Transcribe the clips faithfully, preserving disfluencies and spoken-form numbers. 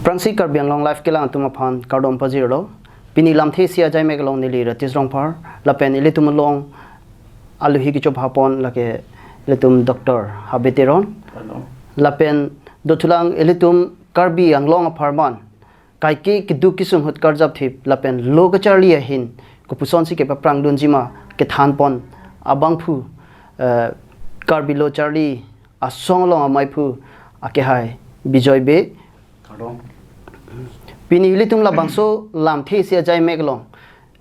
Aphrangsi Karbi Anglong Live kelang atum aphan kardom pajirlo. Pini lamthe isi ajai mek along neli Ratish Rongphar lapen ilitum along aluhi kechobhapon lake ilitum Doctor Habe Teron. Kardom. Lapen dothulang ilitum Karbi Anglong apharman kaike keduk kesung ahut karjapthip lapen lo kacharli ahin kopuson si kepaphrangdunji ma kethanpon abangphu, eh, Karbi Lo Charli Asong along amaiphu akehai Bijoy Bey. Kardom. Pini ilitum labangso lamthe isi ajai mek along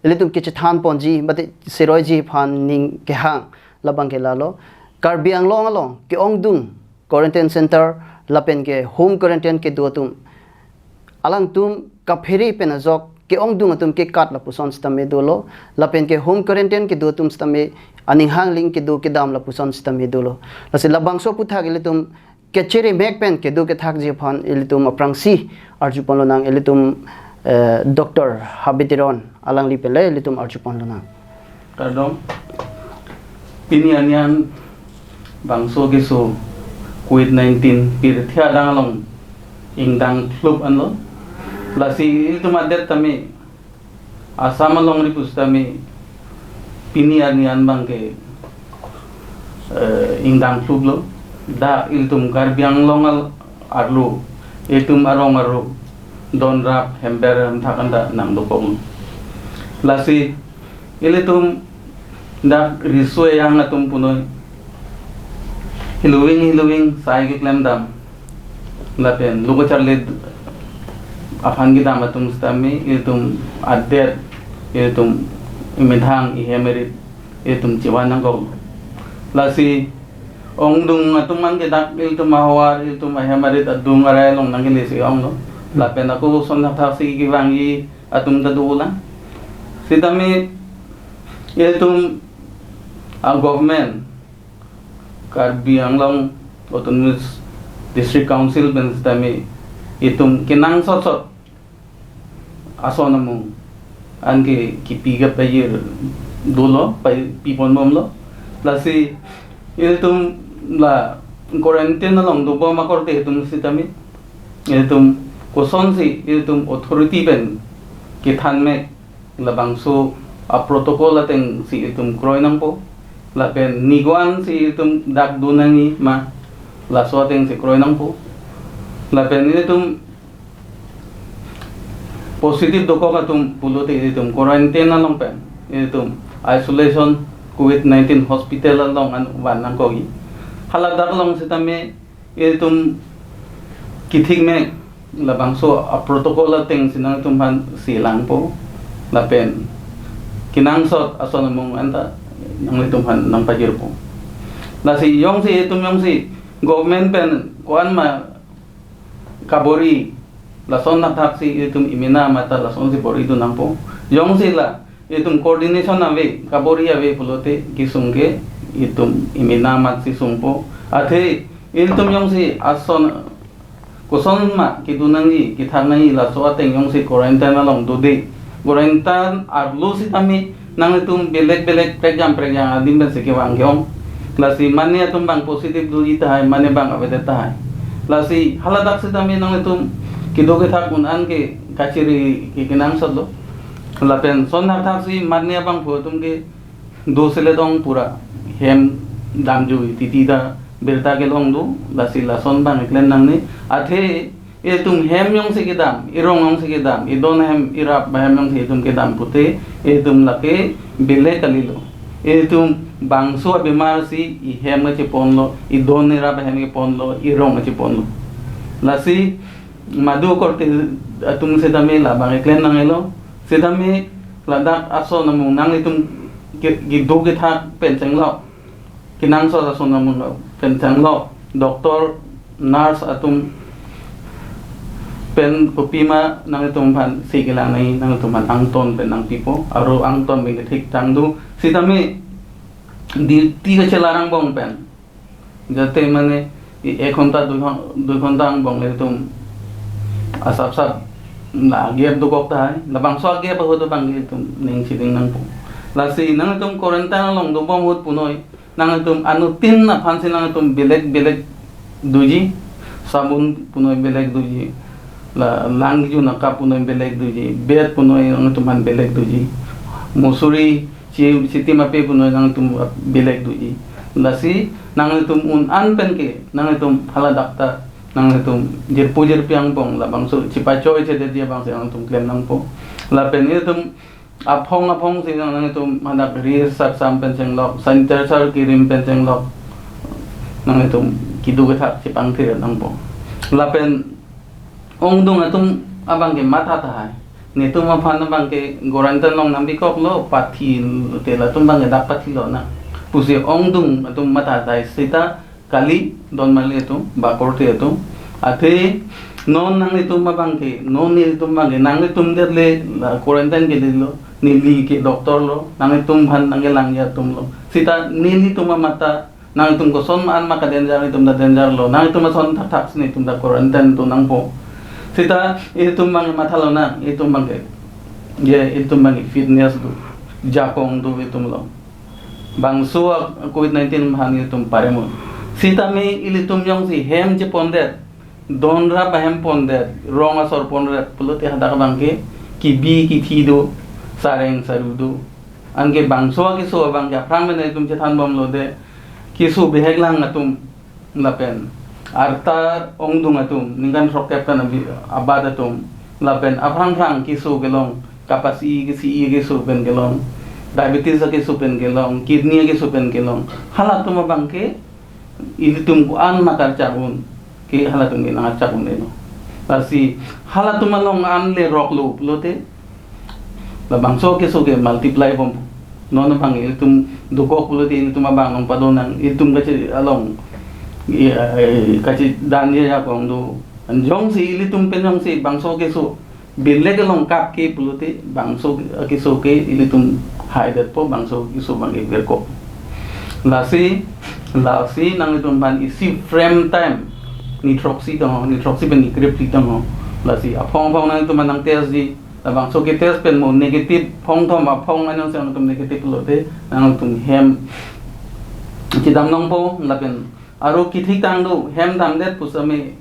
ilitum kechethanponji mate cheroiji aphan ning kehang labang ke lalo. Karbi Anglong along ke-ongdung quarantine center lapen ke home quarantine kedo atum, alangtum kaphere pen ajok ke-ongdung atum kekat lapuson sitame dolo, lapen ke home quarantine kedo atum sitame aning hangling kedo kedam lapuson sitame dolo. Lasi labangso aphuthak ilitum kachere mek pen kedo kethakji aphan ilitum aphrangsi arjupon lonang, ilitum, eh, Doctor Habe Teron alangli pen le ilitum arjupon lonang. Kardom. Pini arni an bangso keso covid nineteen pirthe adang along ingdang phlup anlo. Lasi ilitum adet tame Assam alongri pusitame pini arni an abang ke, eh, ingdang phluplo. Dak ilitum Karbi Anglong al arlo, ilitum arong arlo donrap hember hemthak anta nangdokok. Lasi ilitum dak riso ejang atum punoi hiluwing hiluwing sai keklem dam lapen lo kacharli aphan kedam atum sitame ilitum adet, ilitum imethang ihem erit ilitum chevan nangkok. Lasi ongdung atum an ke dak ilitum ahavar, ilitum ahem arit adung arai along nangkele si onglo. Lapen ako son thakthak si kevangji atum ta dolang. Sitame ilitum a government, Karbi Anglong Autonomous District Council pen sitame itum kenangsot sot ason amung anke kipi kepajir dolo, pai pipon bomlo. Lasi ilitum la quarantine along dobom akorte itum sitame ilitum kosonsi ilitum authority pen kethan mek labangso a protocol ateng si itum kroi nangpo. Lapen niguan si itum dak do nangji ma, laso ateng si kroi nangpo. Lapen itum positive dokok atum pulote itum quarantine along pen itum isolation covid nineteen hospital along an van nangkokji. Haladak along sitame itum kethik mek labangso a protocol ateng si nangtum aphan si langpo. Lapen kenangsot ason amung anta nanglitum aphan nangpajirpo. Lasi jongsi itum jongsi government pen ko-an ma kabor-i, lason thakthak si itum imena mata lasonsi bor-i dun nangpo. Jongsi la itum coordination ave, kabor-i ave pulote kesung ke itum imena amat si sungpo. Athe itum jongsi ason koson ma kedo nangji, kethak nangji, laso ateng jongsi quarantine along dode. Quarantine arlo sitame nanglitum belek belek prekjam prekjam adim pensi kevang ke-ong. Lasi mane atum abang positive doji tahai, mane abang avedet tahai. Lasi haladak sitame nanglitum kedo kethak un an ke kachere ke kenangsotlo. Lapen son thakthak si mane abangphu atum ke do selet ong pura hem damjui titi ta birta kelong do, lasi lason abang keklem nangne. Athe itum hem jongsi kedam, irong jongsi kedam, idon hem irap ahem jongsi itum kedam pute itum lake belek kalilo. Itum bangso abemar si ihem kacheponlo, idon irap ahem keponlo, irong kacheponlo. Lasi madu korte atum sitame labang keklem nangelo. Sitame ladak ason amung nanglitum ke, kedo kethak pen chenglok, kenangsot ason amung pen chenglok, doctor, nurse atum pen kopima nanglitum aphan si kelang nangji, nanglitum aphan angton pen nangpipo, aro angton pen kethik tang do. Sitame duty kachelar angbong pen jate mane e-, ek ghonta, dui ghon-, dui ghonta angbong le itum asap sap la gap dokok tahai, labangso gap ahut abang itum ning chiding nangpo. Lasi nanglitum quarantine along dobom ahut punoi nanglitum anuttin aphan si nanglitum belek belek doji, sabun punoi belek doji, La lang kejun akap punoi belek doji, bed punoi nangtum aphan belek doji, musuri, si, siti mape punoi nangtum belek doji. Lasi nanglitum un-an pen ke nanglitum hala dak ta nanglitum jirpo jirpi angbong, labangso chipachoi chedetji abang si nangtum klem nangpo. Lapen itum aphong aphong si nang, nanglitum hadak ri sarsam pen chenglok, sanitizer kirim pen chenglok, nanglitum keduk kethak chepangthir nangpo. Lapen ongdung atum abang ke matha tahai. Netum aphan abang ke quarantine along nangpikoklo, pathi te latum abang ke dak pathilonang pusi ongdung atum matha tahai seta kali, don mali atum, ba korte atum. Athe non nanglitum abang ke, non nelitum abang ke, nanglitum det le la quarantine ke lelo, neli ke doctor lo, nanglitum aphan nangkelangji atum lo. Seta nelitum amat ta, nangtum koson ma-an ma ka danger, netum ta danger lo, nangtum ason thakthak si netum ta quarantine dun nangpo. Seta itum abang ke mathalonang, itum abang ke, je itum abang ke fitness do, jakong do itum lo. Bangso a-, covid nineteen aphan itum paremon. Sitame ilitum jongsi hem chepondet, don rap ahem pondet, rong asor pondet pulote hadak abang ke kebi kethe do, sareng saru do. Anke bangso akeso abang ke aphrang pen itum chethanbomlo de, keso bihek lang atum, lapen arta ongdung atum, ningkan throkkep pen abi-, abat atum, lapen aphrang phrang keso kelong, kapasi kesi keso pen kelong, diabetes akeso pen kelong, kidney akeso pen kelong, halatum abang ke ilitum ko-an ma karchak un ke, halatum ke nang archak un-elo. Lasi halatum along an le roklo pulote, labangso keso ke multiply bom. Non abang ilitum dokok pulote ilitum abang along padonang, ilitum kache along, i, eh, kachedanji ajakong do. An jongsi ilitum pen jongsi bangso keso belek along kap ke pulote bangso keso ke ilitum haidetpo, bangso keso abang ke berkok. Lasi, lasi nanglitum aphan isi frame time, ni throksi tangho, ni throksi pen ni krephli tangho. Lasi aphong aphong nanglitum aphan nang test ji, labangso ke test pen mo negative phongthom aphong anong si nangtum negative pulote nangtum hem chedam nangpo, lapen aro kethik tang do, hem damdet pusitame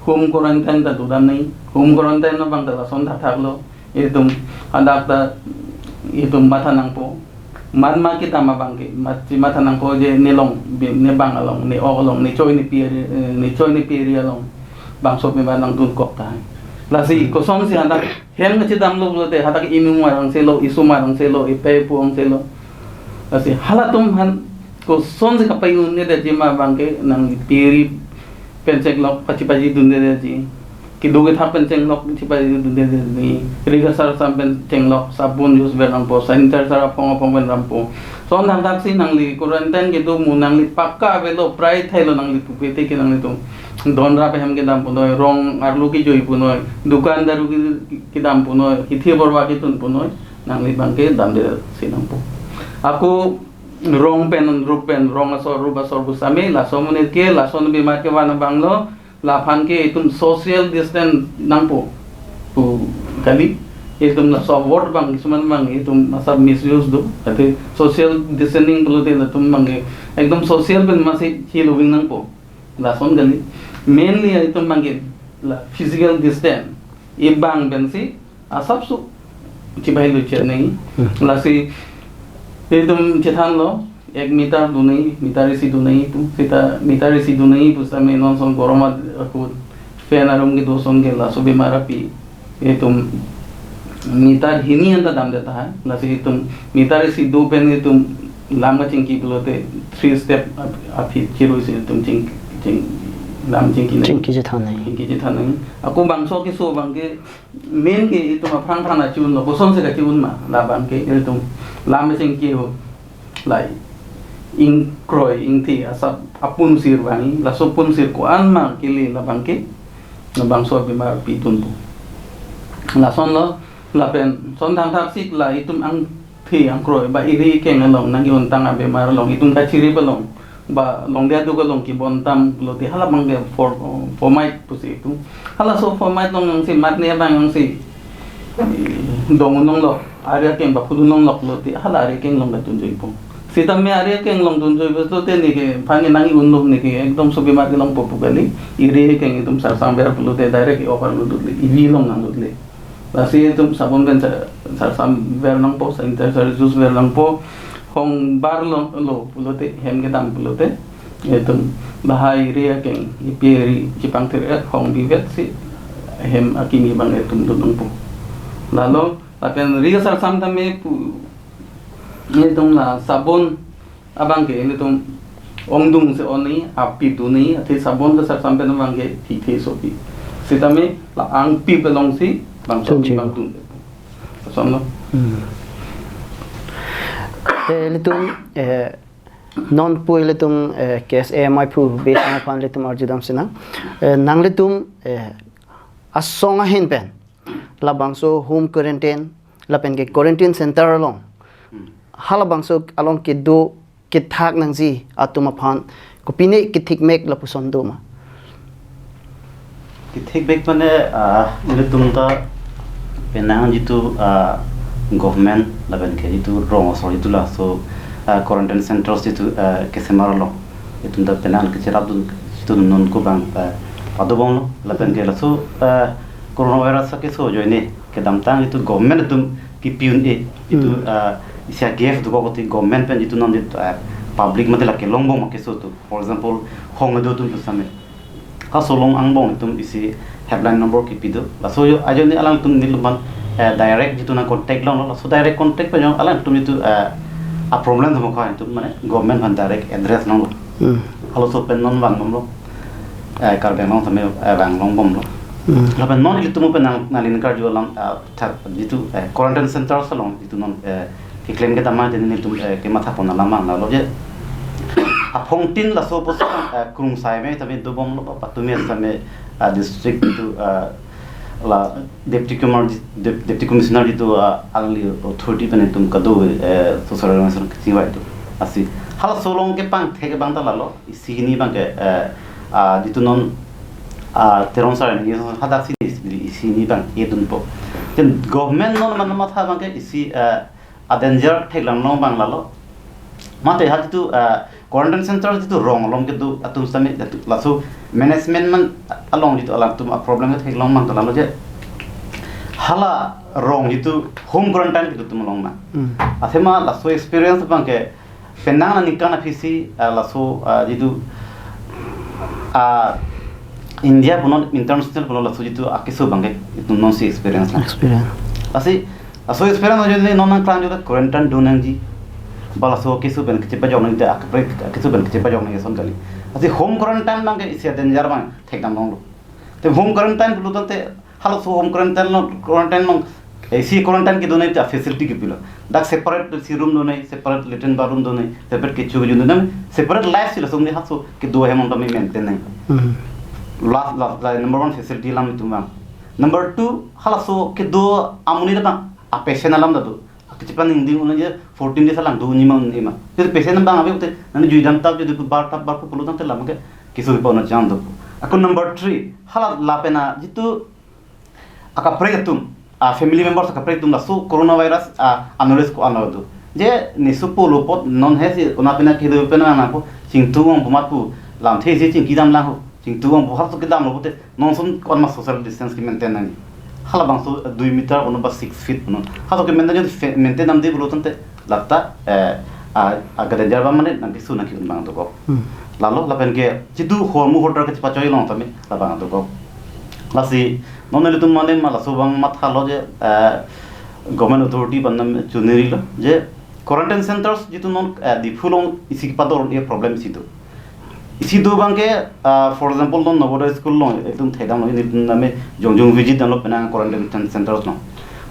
home quarantine ta dodam nangji. Home quarantine abang ta lason thakthak lo. Itum hadak ta itum matha nangpo. Mat ma kedam abang ke, mat si matha nangpo je nelong, bi-, ne bang along, ne ok along, ne choi ne pi ari, eh, ne choi ne pi ari along bangso abemar nangdunkok tahai. Lasi kosonsi hadak hem kachedamlo pulote, hadak imu marang selo, isu marang selo, ipe pu ang selo. Lasi halatum aphan kosonsi kapajidun-edetji ma abang ke, nangli pi ari pen chenglok pachi pajidun-edetji, keduk kethak pen chenglok pachi pajidun-edetji, ri kasarsam pen chenglok, sabun use pen dampo, sanitizer aphong aphong pen dampo. Lason thakthak si nangli quarantine kedo mo, nangli pakka avelo, prai thailo nangli pupe te ke nanglitum don rap ahem kedam punoi, rong arlo kejoi punoi, dukan daru ke-, kedam punoi, hithi borwa ketun punoi, nangli abang ke damde si nangpo. Ako rong pen, rup pen, rong asor, rup asor pusitame, laso amonit ke, lason abemar kevan abang lo, laphan ke itum social distance nangpo pu kali. Itum laso word abang, kisuman abang itum asap misuse do. Athe social distancing pulote latum abang ke ekdom social pen masi chiluving nangpo. Lason kali. Mainly itum abang ke la physical distance, ibang pensi asapso chibahai luchit nangji. Hmm. Lasi itum chethanlo, ek meter do nangji, meter isi do nangji pu. Seta meter isi do nangji pusitame non ason gorom ahut fan arum kedo ason ke laso abemar api itum meter hini anta damde tahai. Lasi itum meter isi do pen itum lam kachingki pulote three step ap-, aphi chirui si itum ching, ching, lam chingki nangji. Chingki chethan nangji. Chingki chethan nangji. Ako bangso keso abang ke main ke itum aphrang phrang achi-unlo, kosonsi kachi-un ma, labang ke itum lam chingki ho, lai ingkroi ingthi asap apunsir vangji, laso apunsir ko-an ma kele labang ke, labangso abemar api dunpo. Lasonlo, lapen lason thakthak si la itum angthi angkroi ba eri keng along nangke-untang abemar along itum kachirip along ba longdi aduk along kebontam pulote hala abang ke for-, fomite pusi itum. Halaso fomite along jongsi mat ne abang jongsi, eh, dong-un longlok, ari akeng ba phudun longlok pulote hala ari akeng along kadun juipo. Sitame ari akeng longdun joi pulote neke phange nang-i unlo, neke ekdom sopi mar kelongpo pu kali. Iri akeng itum sarsam ver pulote direct i-offer lo dut le, ivi long nang dut le. Lasi itum sabun pen sa-, sarsam ver nangpo, sanitizer use ver nangpo, hong bar lo, lo pulote, hem kedam pulote, itum bahai iri akeng, ipi iri chepangthir-et, hong bivet si, hem akimi abang itum dun nangpo. Lalo, lapen ri sarsam tame pu, itum la sabun abang ke itum ongdung si on-i, api dun-i, athe sabun ke sarsam pen abang ke thithe sopi. Sitame la angpi pelong si bang Dun sopi chino. Bang dun. Asonlo. Hmm. Eh, ilitum, eh, non pu ilitum, eh, K S A M I pu base aphan ilitum arjudam sinang. Eh, nanglitum, eh, asong ahin pen labangso home quarantine, lapen ke quarantine center along. Hmm. Halabangso along kedo kethak nangji atum aphan kopine kethikmek lapuson doma? Kethikmek mane, ah, ilitum ta penang jitu, ah, government lapen ke jitu rong asor jitu laso, ah, quarantine centers jitu, ah, kesemar lo. Itum ta penang kecherap dun jitu non ko bang, ah, padobom lo. Lapen ke laso, ah, coronavirus akeso ajoine kedamtang jitu government atum kepi un-e jitu, Hmm. ah, isi a-gap dokok ati government pen jitu non jitu, ah, public mate lake longbom akeso atum. For example, hong kedo atum tu same. Halaso along angbong itum isi helpline number kepi do. Laso ajoine alangtum nelitum aphan, eh, direct jitu nang contact longlo. Laso direct contact pen alangtum jitu, eh, a-problem tamo kha itum mane government aphan direct address longlo. Hmm. Halaso pen non vangbomlo. Eh, Karbi Anglong tame, eh, vanglongbomlo. Hmm. Lapen non ilitum pen nang, nangli nangkarju alam, eh, thak jitu, eh, quarantine centers along jitu non, eh, keklem kedam ma jeni nelitum, eh, kematha pon alam mang lalo je. Aphongtin laso apotsi, eh, krungsai me tame dobomlo, patumi tame, eh, district jitu, eh, la Deputy Commissioner, Dep-, Deputy Commissioner jitu, eh, alangli authority pen itum kado, eh, social organization kachingvai do. Lasi halaso along kepangthek abang ta lalo, isi hini abang ke, eh, ah, jitu non, ah, Teron sar ni hadak si isi hini abang edunpo. Then government non mana matha abang ke isi, eh, a-danger theklang long abang lalo. Mate ha jitu, eh, quarantine center jitu rong along kedo atum same jitu laso management man along jitu alangtum a-problem ke theklong mang ta lalo je. Hala rong jitu home quarantine kedo atum along ma. Hmm. Athema laso experience abang ke penang aningkan aphisi, ah, laso, ah, jitu, ah, India punon international punon laso jitu akeso abang ke itum non si experience lang. Experience. Lasi laso experience ajoine non nangklang jitu quarantine do nangji. Ba laso akeso pen kachepajok nangji, akaprek akeso pen kachepajok nangji ason kali. Lasi home quarantine abang ke isi a-danger abang thekdam longlo. Te home quarantine pulo tangte halaso home quarantine along, quarantine along, eh, isi quarantine kedo nangji ta facility kepilo. Dak separate isi room do nangji, separate latrine bathroom do nangji, separate kecho kejun do nangji, separate life si laso ni halaso kedo ahem tame maintain nangji. Hmm. Last, last, la number one facility alam itum abang. Number two, halaso kedo amonit abang a-patient alam ta do. Kachepaningding un-e je fourteen days alang do nima un-e ma. Jodi patient abang ave pute nangjuidam tap jodi bar tap bar pulo tangte lam ke keso kipa un-e chang do. Ako number three, hala lapen a jitu akaprek atum, a-family members akaprek atum laso coronavirus a-knowledge ko-an do. Je neso pulo apot non he si konat pina kedo pina nangpo, chingthu ong pu mat pu lamthe si chingkidam lang ho. Chingthu ong pu halaso kedamlo pute non ason ko-an ma social distance ke-maintain nangji. Halabangso dui meter punon ba six feet punon. Halaso ke-maintain jodi fe-, maintain damde pulo tangte lata, eh, a, a-danger abang mane nangkeso nangke-un abang dokok. Hmm. Lalo lapen ke jitu hormu hotar kachepachoi long tame labang dokok. Lasi non nelitum mane ma laso abang mathalo je, eh, government authority aphan nang chunirilo je quarantine centers jitu non, eh, Diphu along isi kepador e-problem isi do. Isi do abang ke, ah, for example, non Navodaya school along itum thekdamlo, nelitum tame jongjong visit damlo penang quarantine cen-, centers along.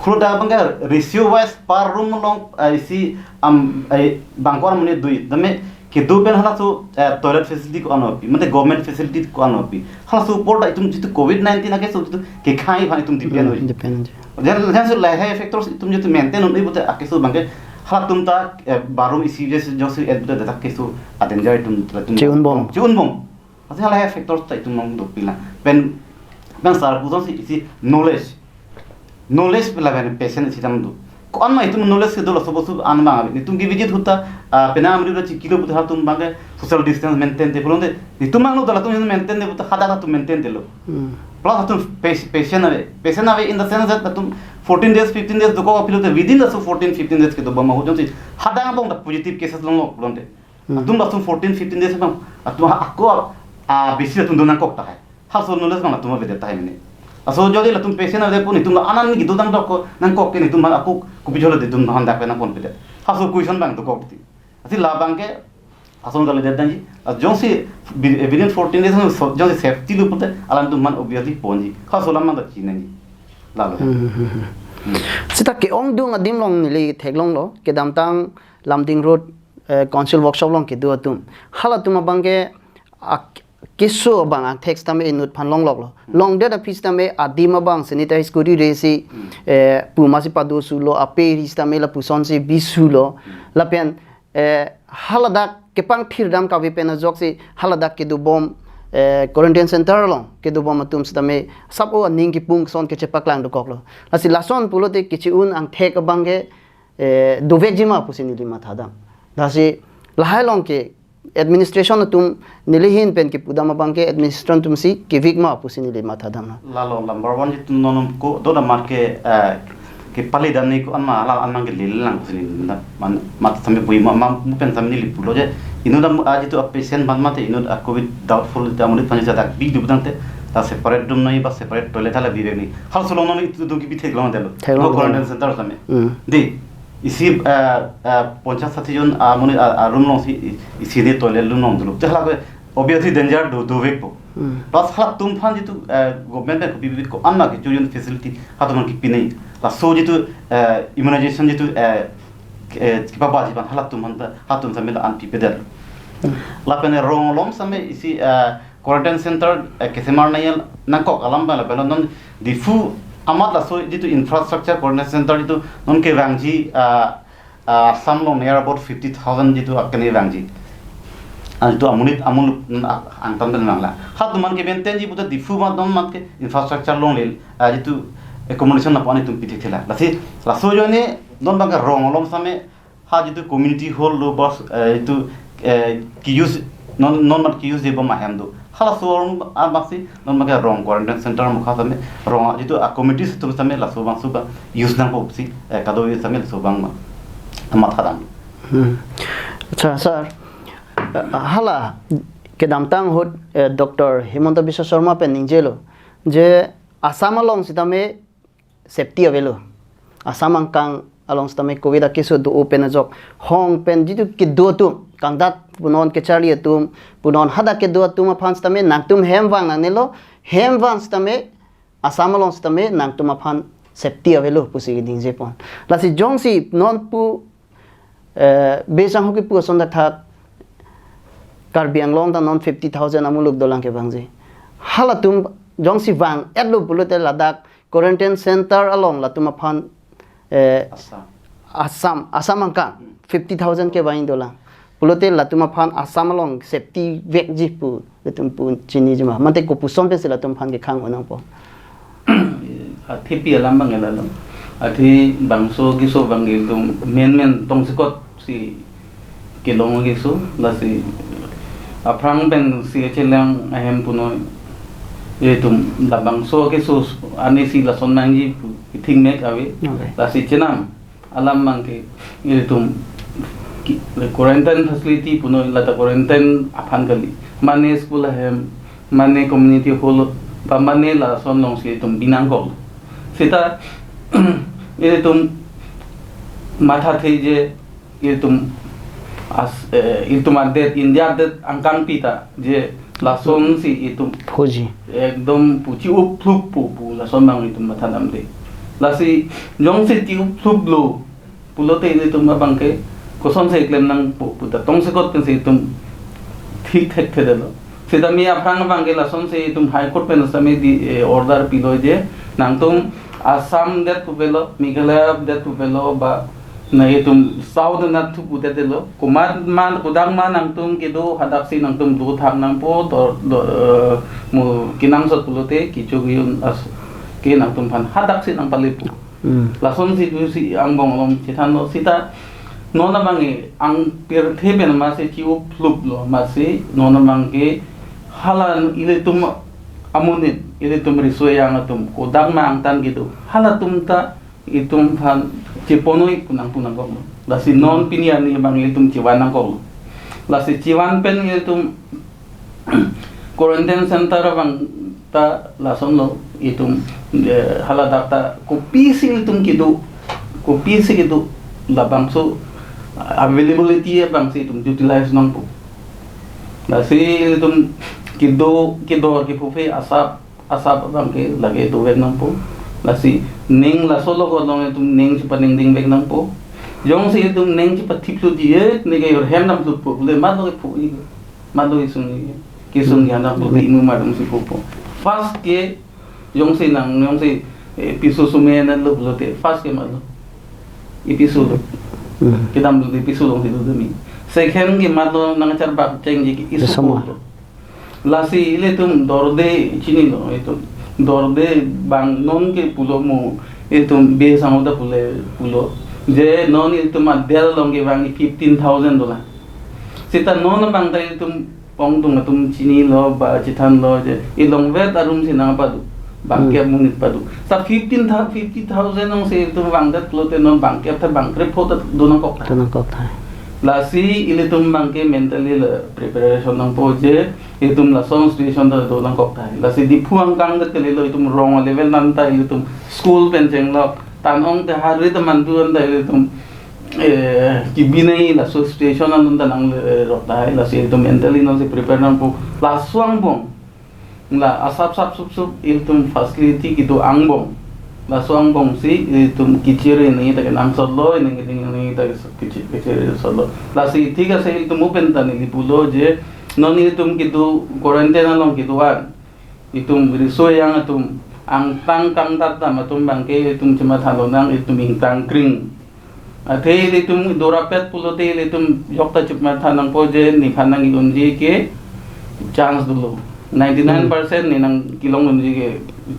Hurda abang ke ratio wise per room along, ah, isi am, eh, bangko amonit do-i. Tame kedo pen halaso, eh, toilet facility ko-an pi, mate government facility ko-an pi. Halaso apor ta itum jitu covid nineteen akeso jitu kekhang aphan itum depend oi. Depend. Jan, jan su lahai factors itum jitu maintain un-e pute akeso abang ke halatum ta, eh, barum isi je josi et pute dak keso a-danger itum, itum Che-unbom. Che-unbom. Lasi halahai factors ta itum along dopiklang. Pen, pen sar puson si isi knowledge. Knowledge pela pen patient isi dam do. Ko-an ma itum knowledge kedo laso bostu an abang ave. Netum ke visit ahut ta, ah, penang amri udah chikilo puta halatum abang ke social distance maintain te pulote. Netum abang lo ta latum maintain te puta hadak latum maintain te lo. Hmm. Plus latum pas-, patient ave. Patient ave in the sense that latum fourteen days, fifteen days dokok aphi lote within the fourteen, fifteen days kedo bom ahut jongsi hadak abang ta positive cases longlo pulote. Hmm. Latum latum fourteen, fifteen days abang. Latum ha-, ako, ah, besi latum do nangkok tahai. Halaso knowledge abang latum avedet tahai mene. Laso jodi latum patient avedet pu netum la anan ni kedo dam dok ko nangkok ke netum ako kopi jolo netum handak pen nangponpedet. Halaso question abang dokok ti. Lasi labang ke ason kali det dangji. Lasi jongsi bi-, within fourteen days so jongsi safety lo pulote alantum man obviously ponji. Halaso alam man ta chiniji. Lalo. Hmm, hmm, hmm, hmm. Hmm. Seta ke-ongdung adim along neli theklonglo, kedamtang Lumding Road, eh, Council Workshop along kedo atum. Halatum abang ke a-, keso abang angthek sitame inut aphan longloklo. Hmm. Longdet aphi sitame adim abang sanitize kori resi, Hmm. eh, pu masi pado sulo, ape ri sitame lapusonsi bi sulo. Hmm. Lapen, eh, haladak kepangthir dam kave pen ajoksi haladak kedo bom, eh, quarantine center along kedo bom atum sitame sap-o aning kipung ason kechepaklang dokoklo. Lasi lason pulote kechi-un angthek abang ke, eh, dovekji ma pusi neli matha dam. Lasi lahai along ke administration atum neli ahin pen kepu dam abang ke administration atum si kevek ma pusi neli matha dam na. Lalo number one jitu non ko do da mar ke, eh, kepali dan ni ko an ma hala an abang ke lele lang pusi neli na man mat sami bui ma ma pen sami neli pulo je inut da, ah, jitu a patient ban mate inut a covid doubtful ta amonit aphan jadak bi du dang te ta separate room nai ba separate toilet hala bi ni. Halaso along non itum ke bi theklong delo. Theklong Ko delo. Quarantine center sami. Hmm. Di, isi, eh, eh, ponchas sati jon, ah, amonit, ah, ah, room alongsi i-, isi ni toilet room along dolo. Te hala ke obviously danger do, dovekpo. Hmm. Plus halatum aphan jitu, eh, government pen kopi kopi ko-an ma kecho jon facility halatum aphan kepinai. Laso jitu, eh, immunization jitu, eh, ke-, eh, kepabaji aphan halatum aphan ta, halatum sami la an pipedet. Hmm. Lapen rong along sami isi, eh, quarantine center, eh, kesemar nangji nangkok alam abang lapen non Diphu amat laso jitu infrastructure quarantine center jitu non kevangji, ah, ah, Assam along near about fifty thousand jitu akene vangji. Ah, jitu amonit amul, mm, ah, angtan pen vanglo. Halatum aphan ke maintain ji puta Diphu amat non amat ke infrastructure longle, ah, jitu accommodation lapu-an itum pithekthela. Lasi laso ajoine non abang ke rong along sami ha jitu community hall lo bus, eh, jitu, eh, ke-use non, non amat ke-use ji bom ahem do. Halaso along abang si non abang ke rong quarantine center mukha sami rong jitu a committee atum sami laso abang suka use nangpo si, eh, kado use sami laso abang ma. Amat hadang. Hmm. Acha, sir. Eh, hala kedamtang ahut, eh, Doctor Himanta Biswa Sarma pen ningjelo je Assam along sitame safety avelo. Assam angkang along sitame covid akeso do-o pen ajok hong pen jitu kedo atum kangdat punon kecharli atum punon hadak kedo atum aphan sitame nangtum hem vang nangnelo, hem vang sitame Assam along sitame nangtum aphan safety avelo pusi ningje pon. Lasi jongsi non pu, eh, besang hoki pu ason dak thak Karbi Anglong ta non fifty thousand amuluk dolang kevangji. Halatum jongsi vang-etlo pulote ladak quarantine center along latum aphan, eh, Assam. Assam, Assam angkang Hmm. fifty thousand kevang dolang. Pulote latum aphan Assam along safety vekji pu latum pu chiniji ma. Mate kopuson pensi latum aphan kekhang-o nangpo. Athe pi alam abang lalo. Athe bangso keso abang itum men men tongsekot si kelong keso lasi aphrang pensi chelang ahem punoi. Itum labangso keso anesi lason nangji pu ithing mek ave. Okay. Lasi chenam alam abang ke itum ki-, quarantine facility punoi lata quarantine aphan kali. Mane school ahem, mane community hall, ba mane lason alongsi itum bi nangkok. Seta itum mathathe je itum as, eh, itum adet India adet angkang pita je lasonsi itum Phuji. Ekdom pu chi-up thlup pu pu lason abang itum matha damde. Lasi jongsi chi-upthlup lo pulote itum abang ke kosonsi klem nangpo puta tongsekot pensi itum thik thek thedetlo. Seta mi aphrang abang ke lasonsi itum High Court pen sami di, eh, order pilo je nangtum Assam det pu avelo, Meghalaya det pu avelo ba na itum South nat thu pudetlo. Komat man kodang man nangtum kedo hadaksi nangtum do thak nangpo to do, eh, mo kenangsot pulote kecho ke-un as ke nangtum aphan hadaksi nangpalepo. Hmm. Lasonsi do si angbong along chethanlo seta non abang ke ang pirthe pen masi chi-upluplo masi non abang ke hala ilitum amonit ilitum riso-ejang atum kodak ma angtan kedo halatum ta itum aphan cheponoi pu nangpu nangkok. Lasi non pini arni abang ilitum chevan nangkok. Lasi chevan pen ilitum quarantine center abang ta lasonlo itum, eh, haladak ta kopisi ilitum kedo, kopisi kedo labangso availability abangsi itum utilize nangpo. Lasi ilitum kedo kedor kepuphe asap asap abang ke lake dovek nangpo. Lasi ning laso logot along itum ning chepaningdingvek nangpo. Jongsi itum ning chepathiplo diye ne ke yor hem nangputpo le matlo kephu-i. Matlo isung i. Kesung Hmm. ya nangpo Hmm. imu madam si pupo. First ke jongsi nang jongsi, eh, piso sume na lo pulote first ke matlo. Ipiso lo. Hmm. Kedam lo ipiso alongsi dodun mi. Second ke matlo nangcharbak chengji ke isu Isoma. Pulo. Lasi ilitum dorde chinilo itum. Dorde bang non ke pulo mo itum be sangoda pule pulo. Je non itum adel along ke bang fifteen thousand dola. Seta non bang ta itum pongdung atum chinilo ba chethanlo je ilongvet arum si nangpadu. Bangkep Hmm. monit padu. Sa fifteen thou-, fifty thousand alongsi itum vangdet pulote non bangkep ta bangkrepho ta do nangkok ta. Do nangkok ta. Lasi ilitum abang ke mentally la preparation nangpo je itum lason situation ta do nangkok tahai. Lasi Diphu angkang ta kalilo itum rong level nang ta ilitum school pen chenglok. Tan-ong te hari teman tuan ta ilitum, eh, kibinai laso situation nang ta nang, eh, rok tahai. Lasi itum mentally nangsi prepare nangpo. Laso angbong. La asap sap sup sup ilitum facility kedo angbong. Laso angbongsi ilitum kechere nangji ta kenangsotlo, nangji nangji ta kece-, kechere sotlo. Lasi thik ase ilitum open ta neli pulo je non ilitum kedo quarantine along kedo an. Itum riso-ejang atum angtan kangtat dam atum abang ke itum chematha lonang itum ingtang kring. Athe ilitum dorapet pulote ilitum jokta chematha nangpo je nephan nang-unji ke chance dolo. Ninety-nine percent ne nang kelong unji ke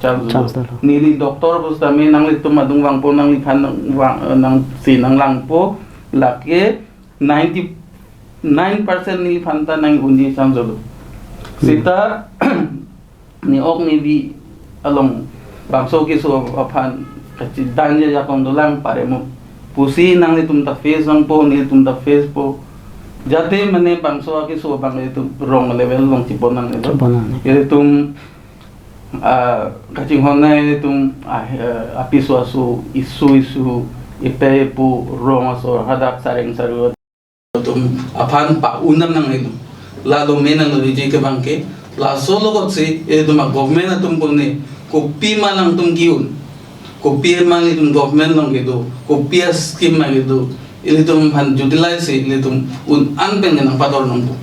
chance dolo. Chance dolo. Neli doctor pusitame nanglitum adung vangpo nangliphan nang vang, nangsi nanglangpo lake ninety-nine percent nephan ta nang-unji chance dolo. Hmm. Seta ne-ok nebi along bangso keso aphan kachidanje jakong dolang paremo. Pusi nanglitum ta face nangpo, nelitum ta face po. Jate mane bangso akeso abang itum rong level along chepon nangnelo. Chepon nangne. Itum, ah, kachinghon nai itum, ah, eh, apiso aso isu isu ipe ipu rong aso hadak sareng saru atum aphan pa-un nangnelo. Lalo me nang riji ke abang ke. Laso logotsi itum a-government atum pune kopi ma nangtum ke-un. Kopi ma itum government along kedo. Kopi a-scheme ma kedo. Ilitum aphan utilize si ilitum un-an pen nang pator nangpo.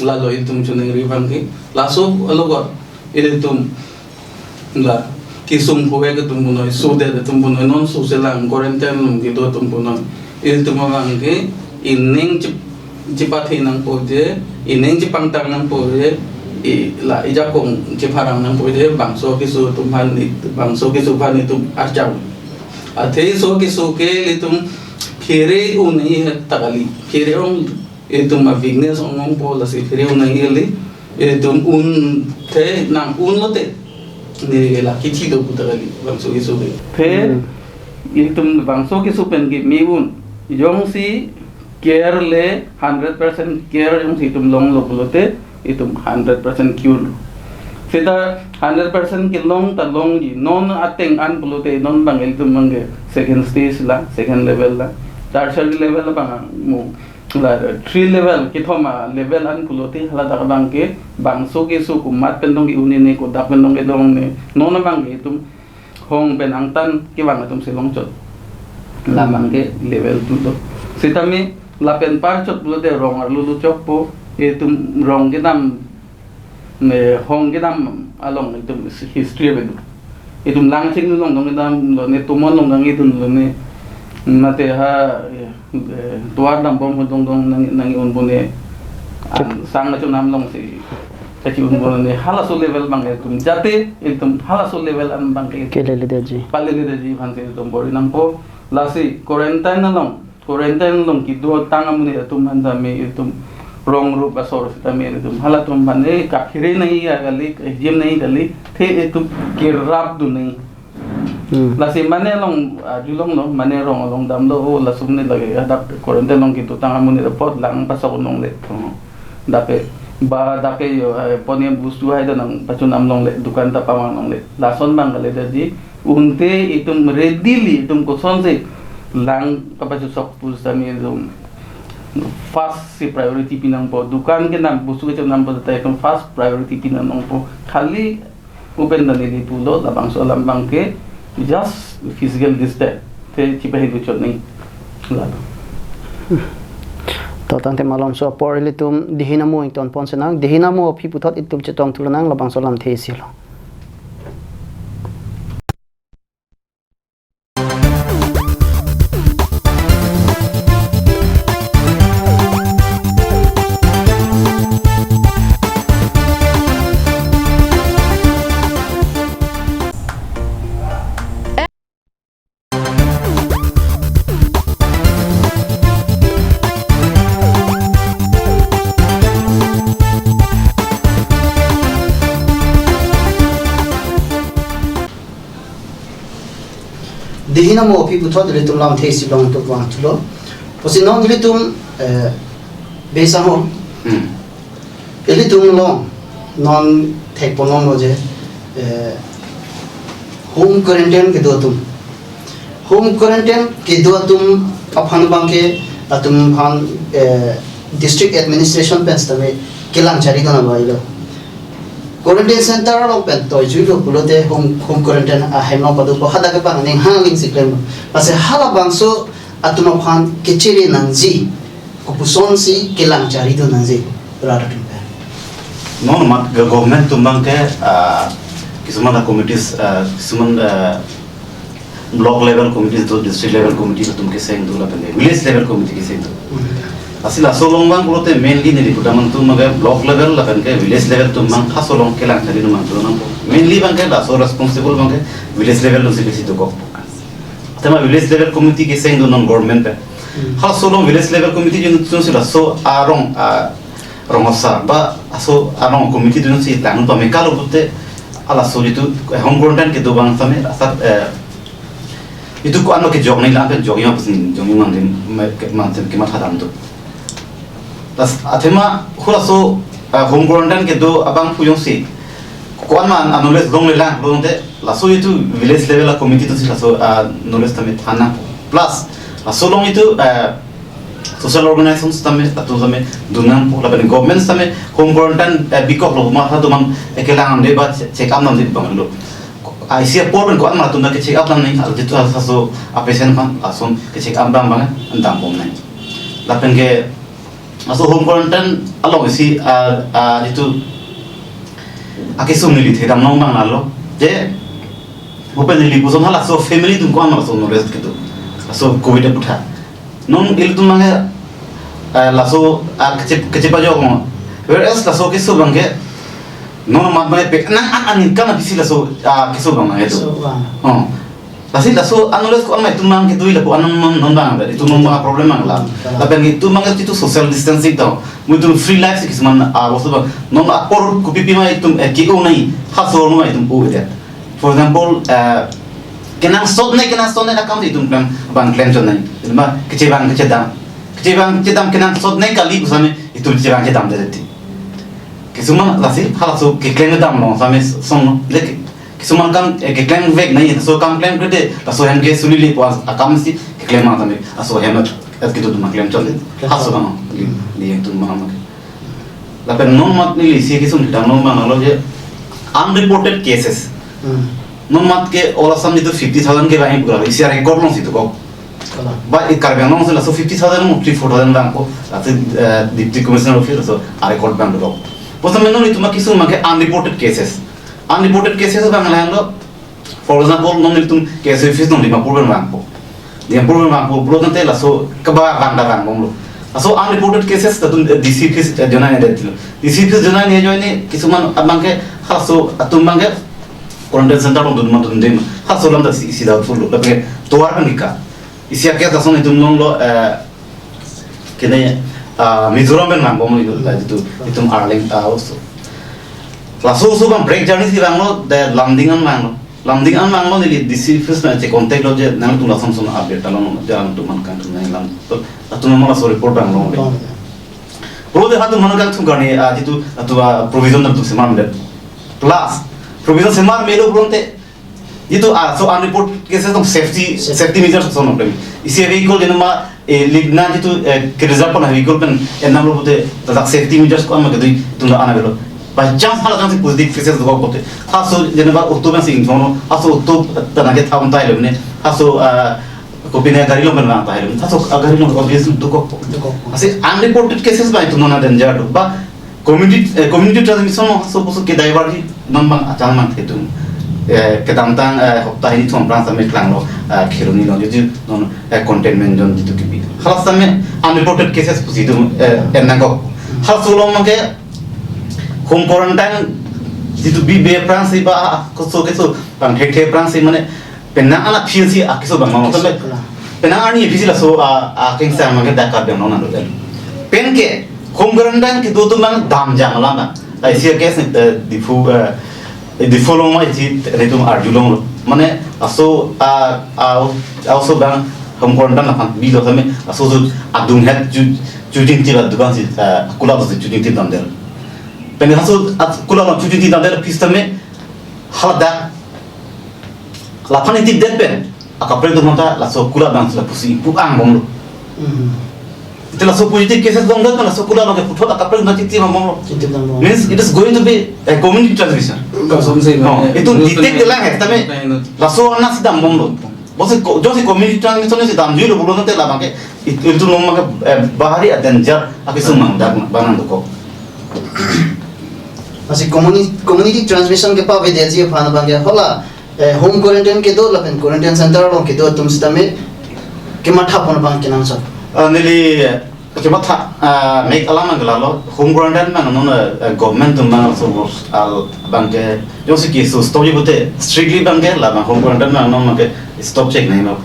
Lalo itum choningri abang ke. Laso logot ilitum la kesung puve atum punoi, sudet atum punoi, non suselang quarantine along kedo atum punoi. Ilitum abang ke ining chep-, chepathe nangpo je, ining chepangtang nangpo je, i la ijakong chepharang nangpo je, bangso keso atum aphan i, bangso keso aphan itum arjang. Athe so keso ke ilitum phere un-e ta kali, phere ong itum a-weakness ong ongpo lasi phere un-e ili, itum un the nang-unlote. Ne la kithi do puta kali, bangso keso ke. Phe, Hmm. itum bangso keso pen ke me-un. Jongsi care le hundred percent care jongsi itum longlo pulote, itum hundred percent cure. Seta hundred percent kelong ta longji. Non ateng an pulote, non abang ilitum abang ke second stage la, second level la, tertiary level la abang mo. La three level, kethom a-level an pulote haladak abang ke bangso keso komat pen dong ke-un-e ne, kodak pen dong ke-long ne, non abang ke itum hong pen angtan kevang atum si longchot. La abang ke level two to. Sitame lapen parchot pulote rong arlo lo chokpo, itum rong kedam, ne hong kedam along itum history ave do. Itum Langching along dong kedam lo ne, Tumon along dong itum lo ne. Mate ha, eh, Tovar dambom ho dong dong nang, nang-un pune. An sang achu nam alongsi. Kachi-un bonani halaso level abang itum jate itum halaso level an abang ke Keleledetji. Paleledetji aphan si itum bor-i nangpo. Lasi quarantine along, quarantine along kedotang amonit atum aphan tame itum rong rup asor sitame itum halatum aphan eh kaphere nangji kali, kejim nangji kali, the itum kerapdun nangji. Hmm. Lasi mane along, ah, julong lo, mane rong along damlo, oh, laso amonit lake, ah, dak quarantine along kedotang amonit apot lang pasok un longle. Oh. Dak ke, ba, dak ke yo, eh, pon-i bostu hai ta nangpachunam longle, dukan ta pamang longle. Lason abang kali tadi, unte itum readily, itum kosonsi lang kapachusok pu sitame itum first si priority pi nangpo, dukan kenam, bostu kechonampo ta itum first priority pi nangpo. Khali Upen ta neli pulo, labangso alam abang ke just physical distance te chipahilu chot nangji. Lalo. To tangte malomso apor ilitum Dihin amo ingtonpon sinang, Dihin amo aphi puthot itum chetong thulonang, labangso alamthe isi lo. Dihin amo aphi puthot ilitum lamthe isi long tuk vang thulo. Pusi non ilitum, eh, besamo. Hmm. Ilitum along non thekponlonglo je, eh, home quarantine kedo atum. Home quarantine kedo atum aphan abang ke latum aphan, eh, district administration pen sitame kelang charidun abanglo. Quarantine center along pen toijuilo pulote home, home quarantine ahem along padopo, hadak abang ning hang ling si klem. Lasi halabangso atum aphan kechere nangji, kopusonsi kelang charidun nangji, rat atum pen. Non mat ga government atum abang ke, ah, kisuman a committees, ah, kisuman, ah, block level committee do, district level committee atum keseng do lapen ke village level committee keseng do. Hmm. Lasi laso along abang pulote mainly neli pudamang atum abang ke block level lapen ke village level atum abang halaso along kelang chari nangmang do nangpo. Mainly abang ke laso responsible abang ke village level alongsi besi dokok. Tema village level committee keseng do non government pen. Hmm. Halaso along village level committee jun chunsi laso arong, ah, rong asar ba laso arong committee dunsi lang pamekalo pulote halaso jitu, eh, home quarantine kedo abang tame asar, eh, itum ko-an ma kejok nangji lang pen jokji ma pusi jokji mangdim, ma, ke, mangdim kematha dam do. Tas athema halaso, eh, home quarantine kedo abang pu jongsi ko-an ma a-knowledge longlelang pulote laso jitu village level a committee atumsi laso, ah, knowledge tame than nang. Plus laso along jitu, eh, social organizations tame, atum tame dun nangpo, lapen government tame home quarantine, eh, bikoklo, matha atum an, eh, kelang damde ba che-, check up damde abanglo. Isi apor pen ko-an ma atum ta ke check up dam nangji, ah, jitu halaso a patient aphan lason ke check up dam abang, eh, dambom nangji. Lapen ke laso home quarantine along isi, ah, ah, jitu akesung neli thedam long abang lalo. Je, upen neli puson halaso family atum ko-an ma laso knowledge kedo. Laso covid aputhak. Non ilitum abang ke, eh, laso, ah, kechep, kechep ajok mo. Whereas laso keso abang ke, non mat abang ke pe, nang an an kan bisi laso, ah, keso abang ke do. Keso abang. Oh. Lasi laso a-knowledge ko-an ma itum abang ke do lapu an non, non abang, itum abang problem abang la. Hmm. Lapen itum abang ke jitu social distancing to. Mo itum free life si kisuman, ah, bostu abang. Non apor kopipi ma itum, eh, ke-o nangji, halaso ma itum o-edet. For example, eh, kenangsot nangji, kenangsot nangji akam itum abang, abang klem chot nangji. Itum abang kechevang kechedam. Kechevang kechedam kenangsot nangji kali pu sitame itum chevang chedamde titi. Kisuman lasi halaso keklem kedam along sitame song no. Lek kisuman kam, eh, keklem vek nangji, laso kam klemkledet, laso ahem ke sunile pu akam si keklem abang tame, laso ahem et kedo atum klem chot le. Klem chot. Halaso abang, li, li atum abang. Lapen non mat neli isi kesung thedam long abang lalo je unreported cases. Hmm. Non mat ke all Assam jitu fifty thousand kevangji pu ra, isi a-record alongsi dokok. Kalang. Ba i Karbi Anglong si laso fifty thousand mo three four thousand vangpo, laso, eh, Deputy Commissioner office laso a-record abang dokok. Pu sitame non itum akesung abang ke unreported cases. Unreported cases abang lahelo, for example, non itum K S A office along Dimapur pen vangpo. Dimapur pen vangpo pulo tangte laso keba vang ta vangbomlo. Laso unreported cases atum, eh, D C office, eh, jonai ne dei. D C office jonai ne ajoine kisuman abangke halaso atum abangke quarantine center along dun ma dun dei ma. Halaso alam ta isi, isi doubtful lo. Lapen tovar abangke ka. Isi a-case lason itum longlo, eh, kene, ah, Mizoram pen vangbom lo, eh, itum, itum Arleng, ah, oso. Laso oso abang break journey si vanglo, de Lumding an vanglo. Lumding an vanglo, neli D C office pen che-contact lo je nangtum lason son update ta longlo, je nangtum an kangthum nangji alam. To, latum an laso report vanglo. Oh, ya. Pulote halatum an kangthum karni, ah, jitu, latum, ah, provision nangtum semar medet. Plus, provision semar melo pulote, jitu, ah, laso unreported cases atum safety, safety measures ason atum. Isi vehicle jeno ma, eh, lik na jitu, eh, ke-reserve pon vehicle pen enam lo pute, ladak safety measures ko-an ma kedui, itum la ana velo. By chance hala chance positive cases dokok pute. Halaso jeno ba auto pen si ingthon lo, halaso auto ta nangkethan tahai lo ne. Halaso, ah, kopine gari along pen vang tahai lo. Halaso, ah, gari along obviously dokok. Dokok. Lasi unreported cases abang itum non danger do. Ba community, eh, community transmission lo halaso pusi ke-divert ji non abang achang mang thetum. Eh, kedamtang, eh, hopta hini thom aphrang sitame klanglo, eh, Kheroni along jitu non, eh, containment zone jitu kipi. Hala sitame unreported cases pusi itum, eh, en nangkok. Halaso along abangke home quarantine jitu bibe aphrangsi ba koso keso abang thekthe aphrangsi mane penang anak aphi si akeso abang mama. Keso sampai kena. Penang arni aphi si laso, ah, ah, kengsam abangke dak Karbi Anglong nanglo. Penke home quarantine kedo atum abang damjang alam abang. Isi a-case ne, eh, Diphu, eh, Diphu along ma isi netum arjulonglo. Mane laso, ah, ah, laso abang home quarantine aphan bilo sitame laso so adung het chu, chuchingthip adukan si, eh, kula si chuchingthip damdetlo. Pen laso at kula along chuchingthip damdetlo aphi sitame haladak laphan ingtipdet pen akaprek atum ta laso kula abang si lapusi ipu angbomlo. Hmm. Ite laso positive cases longdet pen laso kula along ke puthot akaprek atum ta chingthip angbomlo. Chingthip angbomlo. Means it is going to be a community transmission. Kasonsi, oh, mane, itum detect detlang he, tame laso anak si dambomlo. Bosi ko-, josi community transmission si damjuilo pulote labangke it-, itum along abangke, eh, bahari a-danger akesung mang dak bang nangdokok. Lasi communi-, community transmission kepavedetji aphan abangke hala, eh, home quarantine kedo lapen quarantine center along kedo atum sitame kematha pon abang kenangsot. Ah, neli, eh, kematha, ah, mek alam abang ke lalo, home quarantine abang non, eh, government atum abang so, ah, abangke jongsi keso stop ji pute strictly abangke labang home quarantine abang non abangke stop chek nangji lo.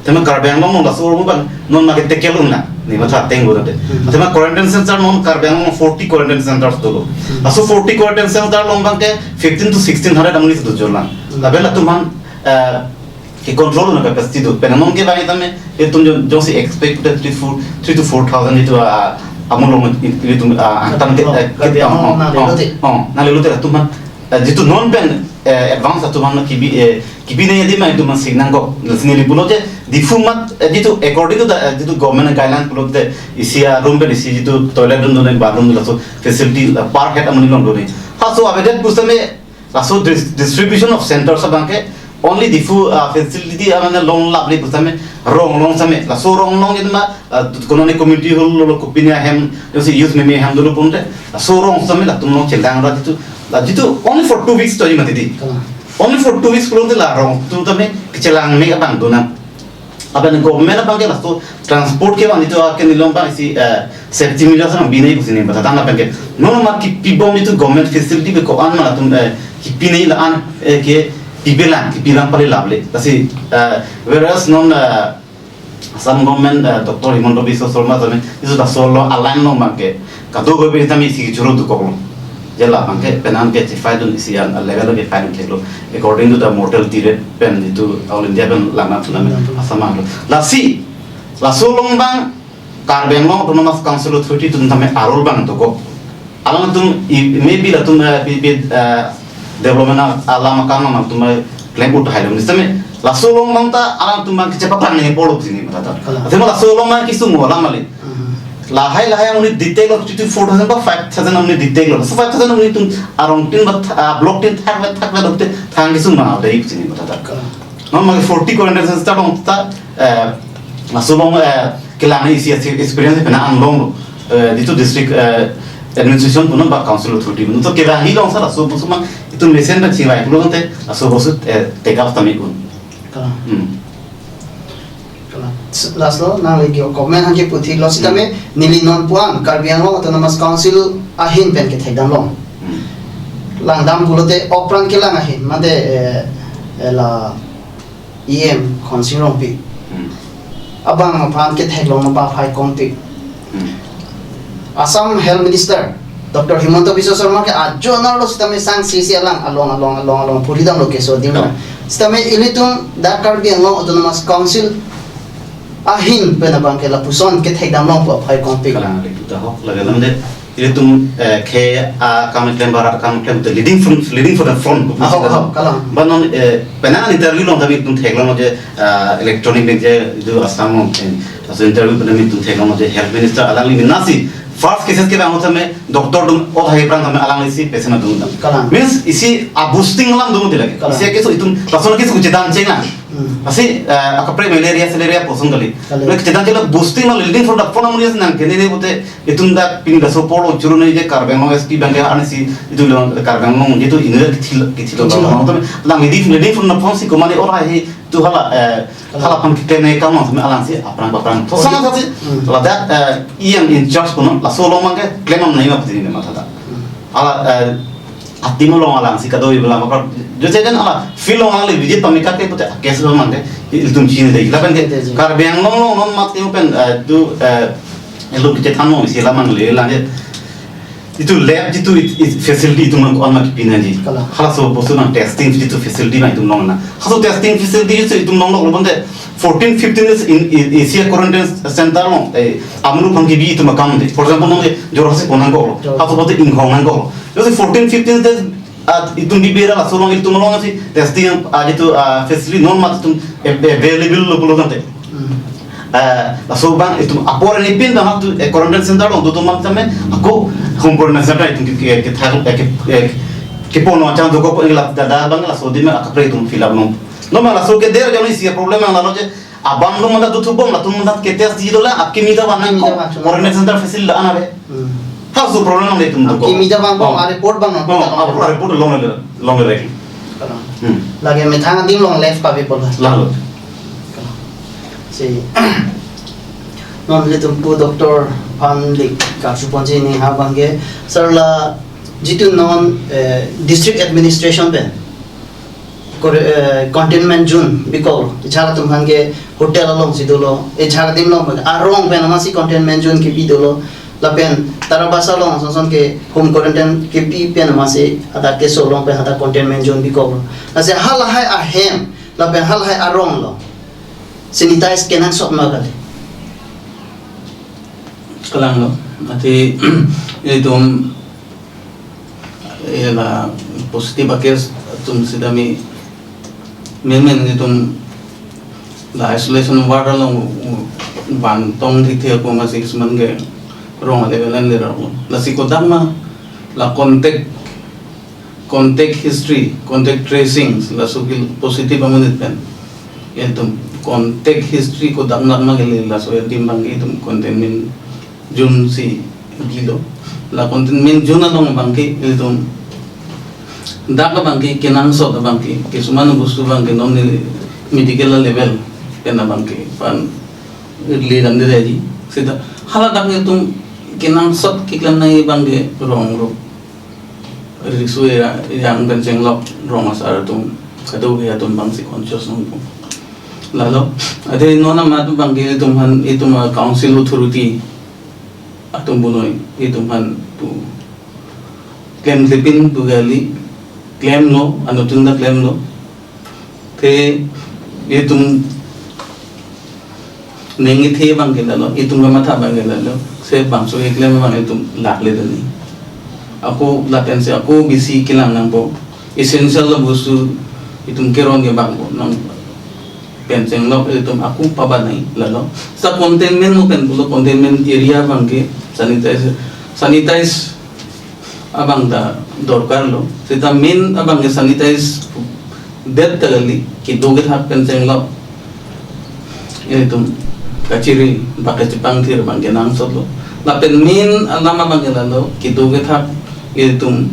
Tema Karbi Anglong along laso arum abang non abangke tackle un nang, ne matha ateng bo nang te. Hmm. Tema quarantine center non Karbi Anglong forty quarantine centers dolo. Hmm. Laso forty quarantine center along abangke fifteen to sixteen hundred amonit dojor lang. Hmm. Lapen latum aphan, eh, ke-control un capacity do. Pen non ke abang tame itum jo, jongsi expect pute three, four, three to four thousand jitu, ah, amulong itum, ah, angtan ke, eh, Karbi Anglong, oh, nangle lote, oh, nangle lote latum aphan, eh, jitu non pen, eh, advance atum aphan kipi, eh, kipinangji adim ma itum aphan si nangkok. Lasi neli pulo je Diphu amat, eh, jitu according to the, eh, jitu government guideline pulote isi a-room pen isi jitu toilet room do nang, bathroom do, laso facility la per head amonit along do nang. Halaso avedet pusitame laso dis-, distribution of centers abangke only Diphu, ah, facility, ah, mane longlap le pusitame rong along sitame. Laso rong along jeno ma, ah, kononi community hall lo, lo kopine ahem, jongsi youth meme ahem dolo pulote laso rong sitame latum along chelang ra jitu, la jitu only for two weeks to ji mati dei. Kalang. Only for two weeks pulote la rong atum tame kechelang mek abang do nang. Lapen government abangke laso transport ke abang jitu ake nilong abang isi, eh, safety measures abang binai pusi ne matha tang lapen ke. Non ma kipibom jitu government facility ke ko-an ma latum, eh, kipinangji la-an, eh, ke pipelang, kipelang pale laple. Lasi, eh, whereas non, eh, Assam government, eh, Doctor Himanta Biswa Sarma tame jitu laso along align lo abangke kadokave tame isi choro dokoklo. Je labangke penang ke chefai dun isi an level ke fai dun theklo. According to the mortality rate pen jitu All India pen langna thuname Assam lo. Lasi, laso along abang Karbi Anglong Autonomous Council Authority atum tame arul abang dokok. Alangtum i-, maybe latum, eh, pi-, pi-, eh, development a-, alam akam alangtum, eh, klem ut tahai lo. Sitame laso along abang ta alangtum abang kechepatang ne polo sini matha ta. Kalang. Athema laso along abang kesung alam kali. Hmm. Lahai lahai amonit detect lo, three to four thousand ba five thousand amonit detect lo. So five thousand amonit atum arong tin ba th-, ah, block tin thakve thakve lo te thang kesung abang dei sini matha ta. Kalang. Non abangke forty quarantine center along ta, eh, laso along, eh, kelang isi isi experience pen an longlo, eh, jitu district, eh, administration punon ba council authority punon. To kelang hi long sa laso pusi abang itum mesen ba chivai pulo te laso pusi, eh, take up tame un. Kalang. Hmm. Kalang. Last lo, nangli ke comment hangke puthi lo sitame, neli non puan Karbi Anglong Autonomous Council ahin pen kethekdam long. Hmm. Langdam pulote aphrang kelang ahin, mate, eh, eh, la E M Khonsing Rongpi. Hmm. Abang aphan kethek long ba phai kongpik. Hmm. Assam Health Minister Doctor Himanta Biswa Sarma ke ajo anerlo sitame sang sisi alang along, along, along, along puri damlo keso adim. Kalang. Sitame ilitum dak Karbi Anglong Autonomous Council ahin pen abang ke lapuson kethekdam long pu aphai kongpik. Kalang, ilitum ta hok lage lam de. Ilitum, eh, ke, ah, kam klem barat kam klem te leading from, leading for the front. Ah, hok, hok, kalang. Ba non, eh, penang interview along tame itum theklong je, ah, electronic media itum Assam along, eh, laso interview pen itum theklong je Health Minister alangli mena si first cases kevang tame doctor atum ot hai aphrang tame alangli si patient atum dam. Kalang. Means isi a boosting alam dum ti lagi. Kalang. Isi case itum lason case uchedan cheng lang. Hmm. Lasi, eh, akaprek malaria, malaria puson kali. Kalang. Lasi uchedan cheng lang boosting lang leading from the front amonit nangkene ne pute itum dak pini laso apor lo churu ne je Karbi Anglong S P abang ke arnisi itum lo Karbi Anglong je itum inut kethil, kethil lo. Kethil lo. Bang, tame lang leading, leading from the front si komane ot hai tu hala, eh, Kalang. Hala aphan keklem ne kam nang tame alangsi aphrang aphrang. To sana sasi, Hmm. Ladak, eh, E M in charge kono, laso along abang ke klemnang nai ma putri ne matha ta. Hmm. Hala, eh, atim along alangsi kado ibelang apa. Jo se den hala field along alangli visit pameka ke pute case lo abang ke, ilitum chini de. Lapen ke, Chini de, chini. Karbi Anglong along non mat ke pen, eh, tu, eh, elo kecethan mo isi lamang le lang je. Itum lab itum it, it facility itum nang ko-an ma kepinangji. Kalang. Halaso bostu nang testing itum facility ma itum longnang. Halaso testing facility itum, itum longlok lo bonte fourteen, fifteen days in, in, isi quarantine center along, eh, amulu aphan kebi itum akam de. For example, nang Jorhat si ponnangkok lo. Jorhat. Halaso bonte Inghong nangkok lo. Jadi fourteen, fifteen days, ah, itum bibera laso along itum longnang si testing, ah, itum, ah, facility non mat itum av-, available lo pulo tangte. Hmm. Eh, laso abang itum apor ni pin abang tu, eh, quarantine center along tu tum tame ako home quarantine center itum ke, ke, ke thak, eh, ke, eh, kepono achang tu ko pon la dada abang laso adim akaprek itum fill up long. Non ma laso ke der jani si problem abang lalo je abang lo manda tu thubom latum manda ke test di dola akimi ta abang Akimi ta abang. Quarantine center facility la ana be. Hmm. Halaso problem nang itum tu ko. Akimi ta abang, Oh. ah, report abang nang. Oh, ah, report long le, long le. Kalang. Hmm. Lake methang adim along left pabi pola. Lalo. Kalang. Si non ilitum pu doctor aphan lik kapsu ponji ne ha abang ke, sir, la itum non, eh, district administration pen kor-, eh, containment zone bikok, ejahak atum aphan ke hotel alongsi dolo, ejahak adim along arong pen amatsi containment zone kebi dolo, lapen Tarabasa along ason ason ke home quarantine kebi pen amatsi hadak keso along pen hadak containment zone bikok. Lasi halahai ahem lapen halahai arong along sanitize kenangsot ma kali? Kalang lo, ati itum, eh, la positive case atum sitame memen itum la isolation ward along vantong thithe ako amatsi kisman ke rong level an le rong. Lasi kodak ma la contact, contact history, contact tracing, laso ke positive amonit pen. Itum contact history kodak nak ma kali laso adim abang ke itum containment zone si bilo. La containment zone along abang ke itum dak abang ke kenangsot abang ke, kisuman bostu abang ke non medical level pen abang ke pan le dam de ji. Seta hala dak itum kenangsot keklem nai abang ke rong rup riso ejang pen chenglok rong asar atum, kadokave atum abang si conscious nangpo. Lalo, ade non amat abang ke itum aphan, itum a council authority atum punoi, itum aphan pu klemkle pin pu kali, klemlo, anuttin ta klemlo. Te itum ning kethe abang ke lalo, itum kamatha abang ke lalo, se bangso keklem abang itum lakle dani. Ako lapen si ako bisi kelang nangpo, essential la bostu itum kerong ke bang po nang pen chenglok itum ako pabanai lalo. Sa containment mo pen pulo containment area abang ke sanitize, sanitize abang ta dorkar lo. Seta main abang ke sanitize det ta kali, kedo kethak pen chenglok itum kachiri bak kachepangthir abang kenangsot lo. Lapen main alam abang ke lalo kedo kethak itum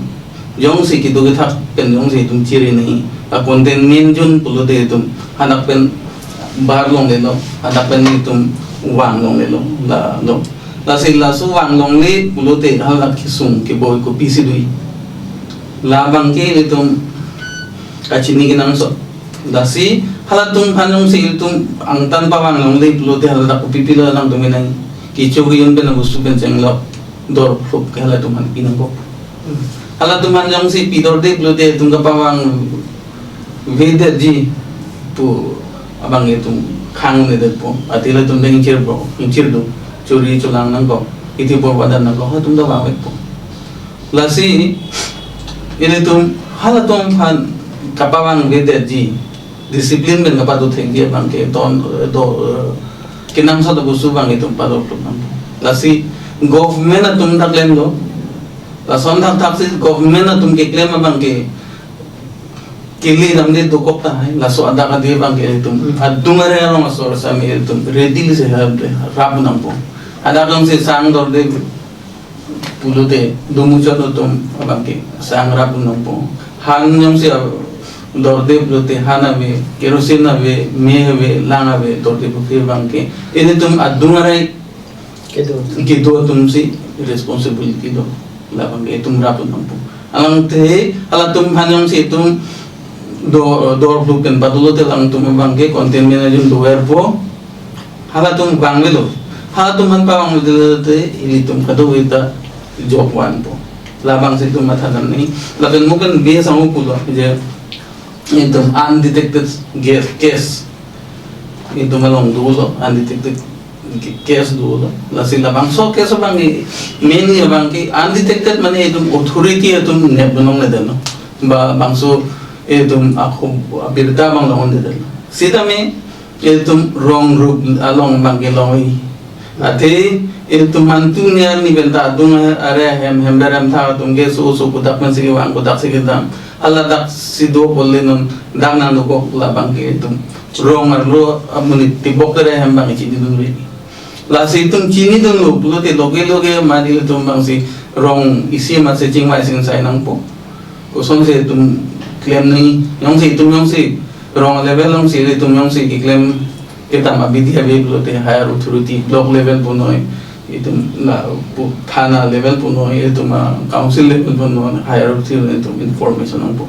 jongsi kedo kethak pen jongsi itum chiri nai, a containment zone pulote itum hadak pen bar longlelo, hadak pen itum vang longlelo, la lo. Lasi laso vang longle pulote hala kesung keboi kopisi do. Labang ke itum kachini kenangsot. Lasi halatum aphan jongsi itum angtan pavang longle pulote hala dak kopipilo alangtum inang kecho kejun pen abusu pen chenglok dor phlup ke halatum aphan pinangkok. Halatum aphan jongsi pidorde pulote itum kapavang vedetji pu abang itum khang-un-edetpo. Athe latum deng inchirpo, inchir do, chori cholang nangkok, iti pu padan nangkok, halatum ta vangvekpo. Lasi ilitum halatum aphan kapavang vedetji, discipline pen kapado thekji abang ke ton, eh, do, eh, kenangsot abusu abang itum pado phlup nangpo. Lasi government atum dak klemlo. Lason thakthaksi government atum keklem abang ke kili damde dokok tahai, laso adak adi abang ke itum. Hmm. Adung are along asor sami itum ready si hap de, rap nangpo. Hadak jongsi sang dorde pulote, dumuchot atum abang ke sang rap nangpo. Han jongsi a-, dorde pulote, han ave, kerosene ave, me ave, lang ave, dorde pulote abang ke ilitum adung are kedo. Kedo atumsi responsibility do. Labang ke itum rap nangpo. Alangte halatum aphan jongsi itum do, dor phlup pen padulote alangtum abang ke containment ajun doverpo. Halatum vangvelo. Halatum aphan pavangvelote ilitum kadokave ta job vanpo. Labangsi itum matha damnang. Lapen mo pen bia sango pulo je itum undetected ge-, case itum along dolo, undetected ge-, case dolo. Lasi labangso case abang ke, mainly abang ke undetected mane itum authority atum nep longledetlo. Ba bangso itum ako abirta abang longledetlo. Sitame itum wrong route along abang ke longji. Athe itum mantu niar ni benta adung are hem, hem berem tha atum ke so so kodak pensi kevang, kodaksi kedam. Hala daksi do pole non dak nangdokok labang ke itum wrong arlo amonit tibok tere hem abang chinidunri. Lasi itum chinidunlo pulote loge loge mari itum abangsi wrong isi masi chingvai singsai nangpo. Kosonsi itum klem nangji, jongsi itum jongsi wrong level jongsi itum jongsi keklem kedam abidi ave pulote higher authority, block level punoi, itum la pu-, thana level punoi, itum a council level punoi, higher authority itum information nangpo.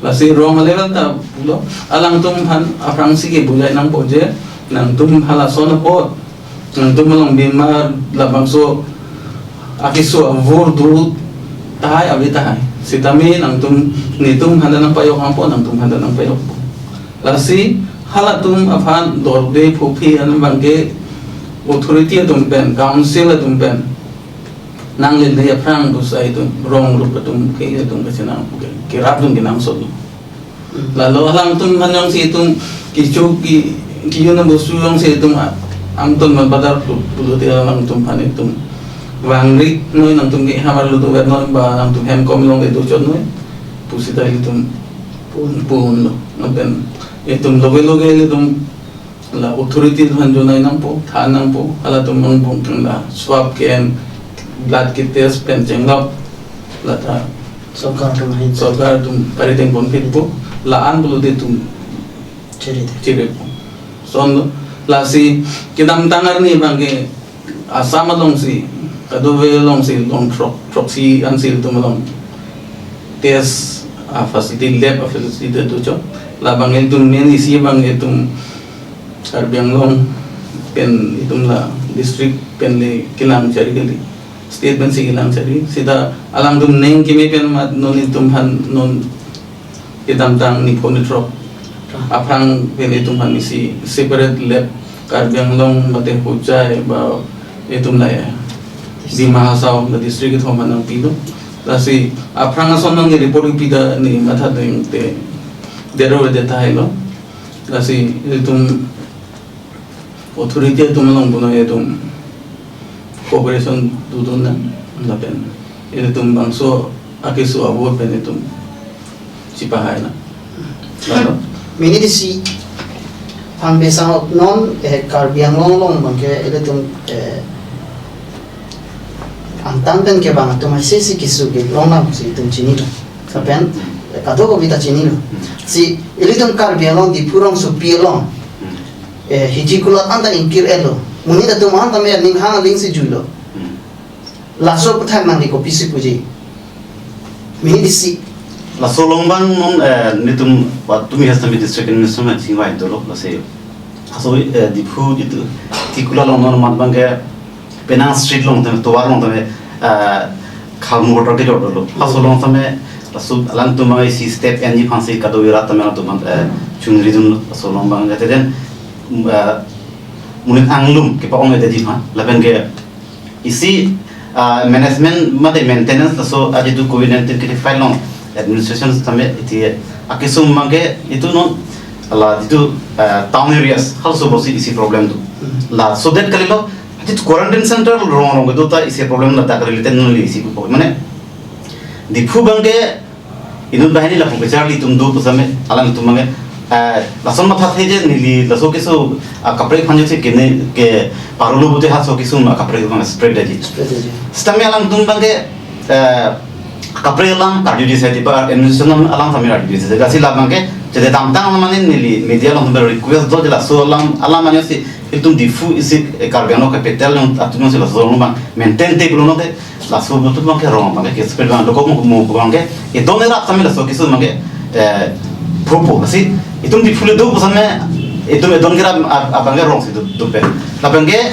Lasi wrong level ta pulo, alangtum aphan aphrangsi kebujai nangpo je, nangtum halason apot, nangtum along bimar labangso akeso avur do tahai ave tahai. Sitame nangtum, netum aphan ta nangpajok nangpo, nangtum aphan ta nangpajokpo. Lasi halatum aphan dorde phophi an abang ke authority atum pen, council atum pen nanglele aphrang pusi itum wrong route atum ke itum kachenang ke, kerap dun kenangsot. Hmm. Lalo alangtum aphan jongsi itum kecho ke, kejun abusu jongsi itum a-, angton man padar pu-, pulote alangtum aphan itum vangri noi, nangtum ke hamar lutu ver noi, ba nangtum hem kom longledu chot noi pusi ta itum pun, pun lo. Lapen itum loge loge itum la authority aphan jonai nangpo, than nangpo, halatum angbong pen la swab ke-en, blood ke-test pen chenglok, lata sorkar atum ahin, sorkar atum parideng ponphitpo, la-an pulote itum chiri de, chiripo. Lason lo, lasi kedamtang arni abang ke Assam alongsi, kadokave alongsi, long throk, throksi ansi itum along test a-facility, lab a-facility do chot. Labang itum main isi abang itum Karbi Anglong pen itum la district pen le kelang chari kali. State pensi kelang chari. Sita alangtum ning keme pen mat non itum aphan non kedamtang nipho nithrok aphrang pen itum aphan isi separate lab Karbi Anglong mate Hojai ba itum la ya Dima Hasao la district kethom aphan nangpilo. Lasi aphrang ason nang report kipi ta ne matha dengte dero de tahai lo. Lasi itum authority atum along punoi itum cooperation dodun nang, lapen itum bangso akeso avur pen itum chipahai nang. Lalo? Mini D C aphan bia sango non, eh, Karbi Anglong along abang ke ilitum, eh, angtan pen kevang atum isi isi keso kelong nangsi itum chinilo. Lapen, eh, kadokave ta chinilo. Si ilitum Karbi Anglong Diphu rongsopi along Eh, hiji kulat anta ingkir-etlo. Monit atum anta me aning hang aling si juilo. Hmm. Laso aputhak nangli kopisi puji? Mini disi. Laso along abang non, eh, nelitum, wa tumi has tumi district administration chingvai dolo, lasi. Laso, eh, Diphu jitu, Tikula along non mat abangke, penang street along tame, tovar along tame, eh, khalmu kotor kejor dolo. Laso along tame, laso alangtum abang isi step enji aphansi kadokave rat tame alangtum abang, eh, chunri dun laso along abang jate den, mm, eh, monit anglum kepa-ong-edeji aphan, lapenke isi, ah, management mate maintenance laso ajitu covid nineteen kiti file along administration tame iti akesung abangke itum non la jitu, ah, town areas halaso pusi isi problem do. Hmm. Laso det kalilo, ajitu quarantine center rong rong kedo ta isi problem ladak related neli isi kupo. Mane Diphu abangke inut banghini lapu kacharli atum do pusitame alangtum abangke, eh, lason mathathe je neli laso keso, ah, kaprek aphan jose kene ke parulu pute halaso keso ma kaprek abang spread daji. Spread daji. Sitame alangtum abangke, eh, kaprek alam karjuji sai tipa administration alam tame karjuji sai. Lasi la abangke jede damtang mane neli media along tame request do je laso alam alam mane si itum Diphu isi, eh, Karbi Anglong capital along atum si laso along abang maintain te pulote laso atum abangke rong abangke ke spread abang dokok mo mo abangke edon erap tame laso keso abangke, eh, phupo. Lasi itum Diphu le do pusitame itum edon kerap ab-, abangke rong si do, dope. Lapenke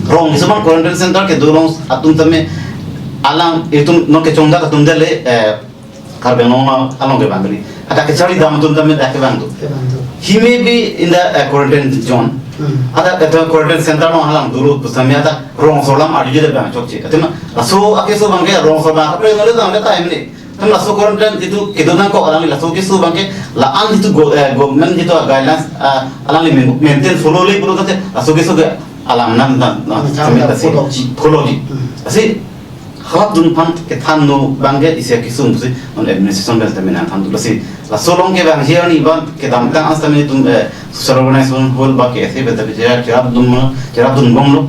rong keso abang quarantine center kedo along atum tame alang itum non kechongdak atum dele, eh, Karbi Anglong along kevang kali. Ada kacharli dam atum tame ada kevang do. Kevang do. He may be in the, uh, quarantine zone. Hmm. Ada, uh, quarantine center along alang dolo pusitame ada rong aso alam arju jeda bang chokche. Athema laso akeso abangke rong aso abang kaprek nole dam le time ni. Tem laso quarantine jitu kedo nangkok alangli laso keso abangke la-an jitu go-, eh, government jitu guidelines, ah, alangli main-, maintain follow le pulote laso keso ke alang nan nan nan Nang kami tang kasi follow ji. Follow ji. Hmm. Asi halap dun aphan kethan no abangke isi akesung pusi non administration bel tame nangthan tu lasi laso along kevangji arni abang kedamtang as tame itum, eh, social organization hol ba ke ese bel tame cherap cherap dun ma cherap dunbomlo.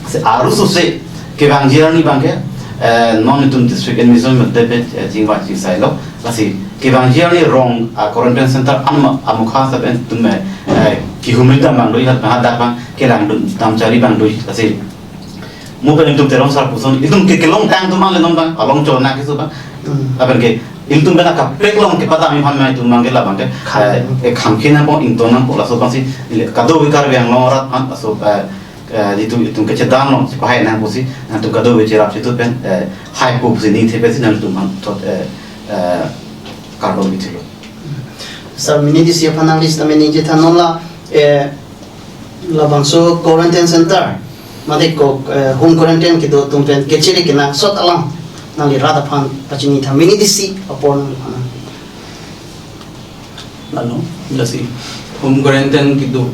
Si arusose kevangji arni abangke, eh, non itum district administration bel tame, eh, chingvai chingsailo. Lasi kevangji arni rong, ah, quarantine center an ma amukha sab en itum, eh, eh, kihumri dam abang do, ihat hadak abang kelang dun dam chari abang do. Lasi mo pen itum Teron sar puson, itum ke kelongtang atum abang le non abang, along chona keso abang. Hmm. Lapenke itum pen akaprek along kepadam aphan ma itum abangke la abangke, Kham. Eh, eh, khamkhe nangpo, ington nangpo, laso aphansi, ile kadokave Karbi Anglong arat aphan, laso, eh, eh, itum, itum kachedam along, si pahai nangpo si, nangtum kadokave cherap chitu pen, eh, haipo pusi ningthe pensi nangtum aphan thot, eh, eh, kardom bithilo. Sir, mini disi aphan nangli sitame ningje than non la, eh, labangso quarantine center, mate ko, eh, home quarantine kedo atum pen kechere kenangsot alam nangli rat aphan pachini tha, mini disi apor nangli aphan. Lalo, lasi home quarantine kedo,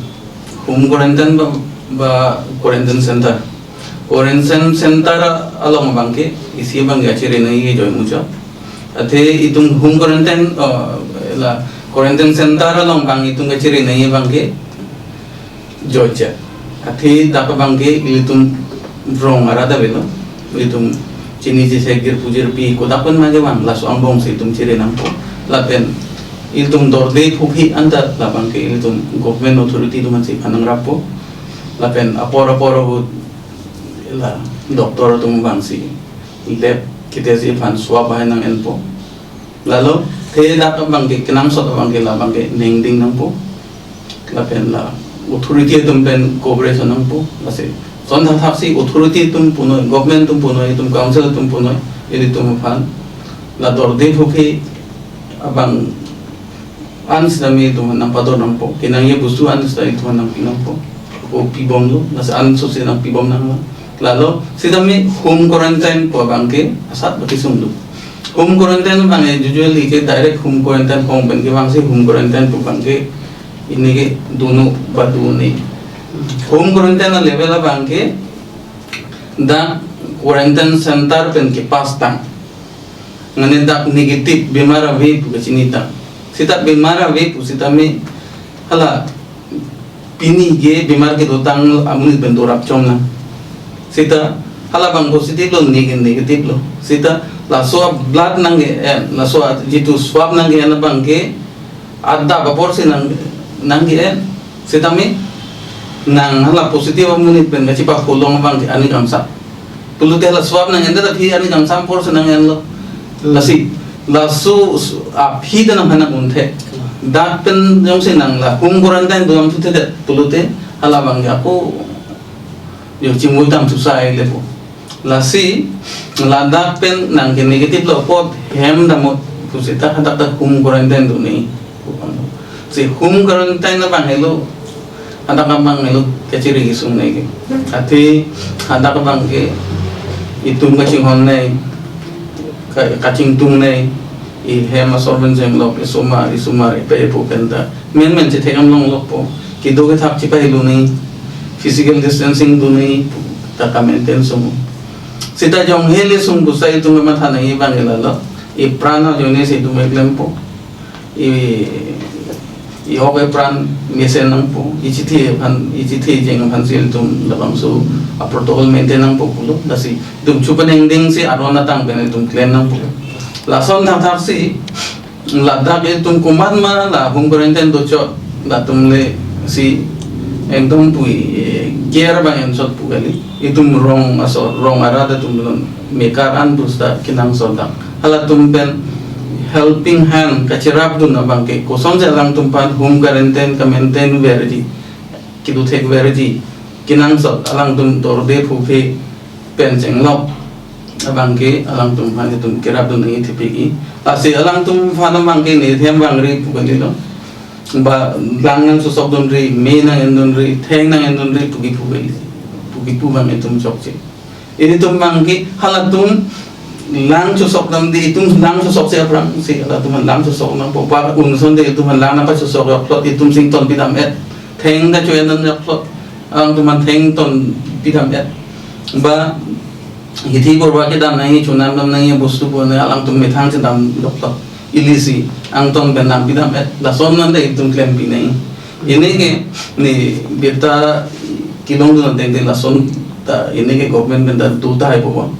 home quarantine ba, ba quarantine center. Quarantine center along abangke, isi abangke achere nangji joi muchot. Athe itum home quarantine, eh, la quarantine center along abang itum kachere nangji abangke joiche. Athe dak abangke ilitum rong arat avelo. Ilitum chini chesai jirpo jirpi kodak pen ma kevang, laso angbong si itum chere nangpo. Lapen ilitum dorde phukhi anta labangke ilitum government authority atum aphansi phan nangrappo. Lapen apor apor ahut la doctor atum abangsi lab kiti si aphan swab hai nang-enpo. Lalo, athe dak abangke kenangsot abangke labangke ningding nangpo. Lapen la authority atum pen cooperation nangpo. Lasi son thakthak si authority atum punoi, government atum punoi, itum council atum punoi, ilitum aphan la dorde phukhi abang an sitame itum nangpador nangpo, kenangji bostu an sitame itum nangpi nangpo, ako pibomlo, lasi an sose nangpibom nanglo. Lalo sitame home quarantine pu abangke asat baki sungduk. Home quarantine abangke usually ke direct home quarantine home pen kevangsi home quarantine pu abangke ini ke dunu badu ni. Home quarantine a level abangke dak quarantine center pen kepass tang. Mane dak negative bimar ave pu kachini tang. Seta bimar ave pu sitame hala pini ke bimar kedotang amonit pen dorap chom nang. Seta hala abang positive lo, neg-, negative lo. Seta laso blood nangke-en, laso jitu swab nangke-en abangke adap apor si nang, nangke-en. Sitame Nang hala positive amonit pen kachipaholong abang ke ani kangsam. Pulote hala swab nang-en ta aphi ani kangsam apor si nang-enlo. Hmm. Lasi, laso su-, aphi ta nang hana unthe. Hmm. Dak pen jongsi nang la home quarantine do-an thuthe det pulote hala abang ke ako yo chimui tam thusai lepo. Lasi, ladak pen nang ke negative lo apot hem damnon pusita hadak ta home quarantine do-an ni. Si home quarantine abang helo, hadak abang helo kachiri kesung nai ke. Athe hadak abang ke itum kachinghon nai, ka-, kachingtung nai, i hem asor pen jenglok, isomar, isomar, ipe ipo pen ta. Menmen chethek-am longlokpo, kedo kethak chipahelo ni, physical distancing do ni, ta ka-maintain sung. Sita jong hele sung pusai itum kamatha nangji abang ke lalo, ipran ajoine si itum keklempo. I, i-ok ipran mesen nangpo, ichethe aphan, ichethe ejeng aphan si itum labangso a-protocol maintain nangpo pulo, lasi itum chupanengding si aron atang pen itum klem nangpo. Lason thakthak si, ladak itum komat ma la home quarantine dochot, latum le si ekdom pu, eh, care abang en chot pu kali. Itum rong asor, rong arat atum lon mekar an pusita kenangsot dak. Halatum pen helping hand kacherapdun abang ke kosonsi alangtum aphan home quarantine ka-maintain verji, kedo thek verji, kenangsot alangtum torde phuphe pen chenglok abang ke alangtum aphan itum kerapdun nangji thepik-i. Lasi alangtum aphan abang ke ne hem vangri pu kalilo. Ba lang nangchosokdunri, me nang-endunri, theng nang-endunri pu kipu kali. Pu kipu abang itum chokche. Ilitum abang ke halatum lang chosok damde, itum lang chosokche aphrangsi halatum lang chosok nangpo, ba unson de itum lang nangpachosok joklot, itum sington pidam-et. Theng ta cho-en dam joklot, alangtum aphan theng ton pidam-et. Ba hithi porba kedam nangji, chonam dam nangji, bostu pu nangji, alangtum methang chedam joklot. Ili si angton pen nangpidam-et, lason nang ta itum klempi nangji. Ini ke ne birta kelongdun ateng te lason ta ini ke government pen ta do tahai po.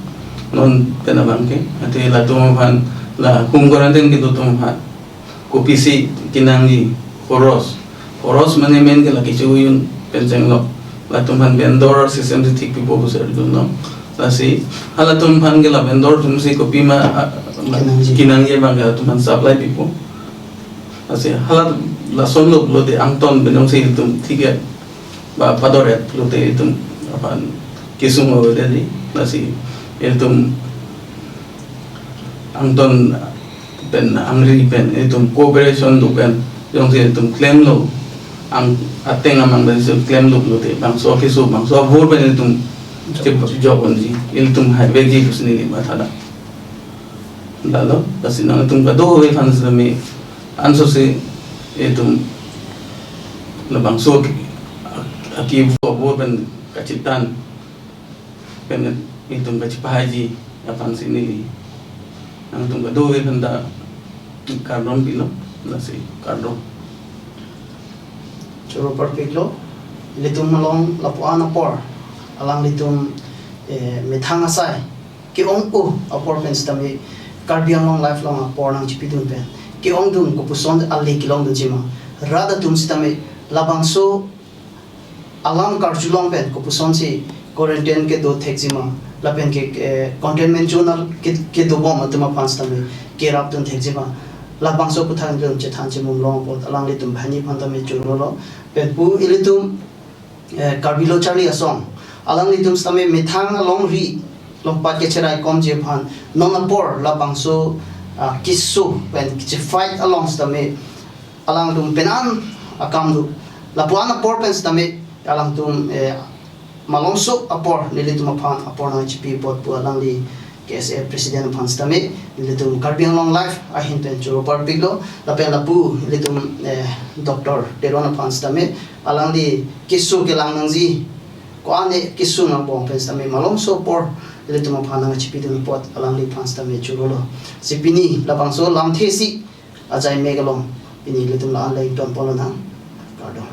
Non pen abang ke, athe latum aphan la home quarantine kedo atum aphan kopisi kenangji, khoros. Khoros mane main ke la kecho-un pen chenglok. Latum aphan vendor system si thik pipo pusi dunlo. Lasi halatum aphan ke la vendor atum si kopima, ah, kenangji, kenangji abang ke latum aphan supply pipo. Lasi hala lason lo pulote angton pen jongsi itum thik-et ba pador-et pulote itum aphan kesung avedet di. Lasi itum angton pen angri pen itum cooperation do pen jongsi itum klemlo, ang ateng amang pen si klemlo pulote bangso keso, bangso abor pen itum chep jok unji, itum hai vekji pusi neli matha dak. Lalo, lasi nangtum kadokave aphan sitame anso si itum labangso aki, aki vo pen kachetan pen itum kachepahaiji aphan si neli nangtum kadokave aphan ta kardom pilo, lasi kardom. Choro parpiklo, ilitum along lapu-an apor, alanglitum, eh, methang asai ke-ong-o apor pen sitame Karbi Anglong Live along apor nangchipidun pen ke-ongdun kopuson ale kelongdunji ma, rat atum sitame labangso alam karjulong pen kopusonsi quarantine kedo thekji ma, lapen ke, eh, containment zone al ke, kedobom atum aphan sitame kerapdun thekji ma, labangso aputhak ilitum chethan chemum long apot alanglitum banghini aphan tame chorolo. Pen pu ilitum, eh, Karbi Lo Charli Asong, alanglitum sitame methang alongri longpat kecheraikomji aphan non apor labangso, ah, keso pen keche-fight along sitame alangtum penan akam do. Lapu-an apor pen sitame alangtum, eh, malomso apor nelitum aphan apor nangchipi apot pu alangli K S A president aphan sitame nelitum Karbi Anglong Live ahin pen choro parpiklo. Lapen lapu nelitum, eh, Doctor Teron aphan sitame alangli keso kelang nangji, ko-an e keso nangbom pen sitame malomso apor nelitum aphan nangchipidun apot alangliphan sitame chorolo. Si pini labangso lamthe isi ajai mek along pini ilitum la-an le ingtonpon lonang. Kardom.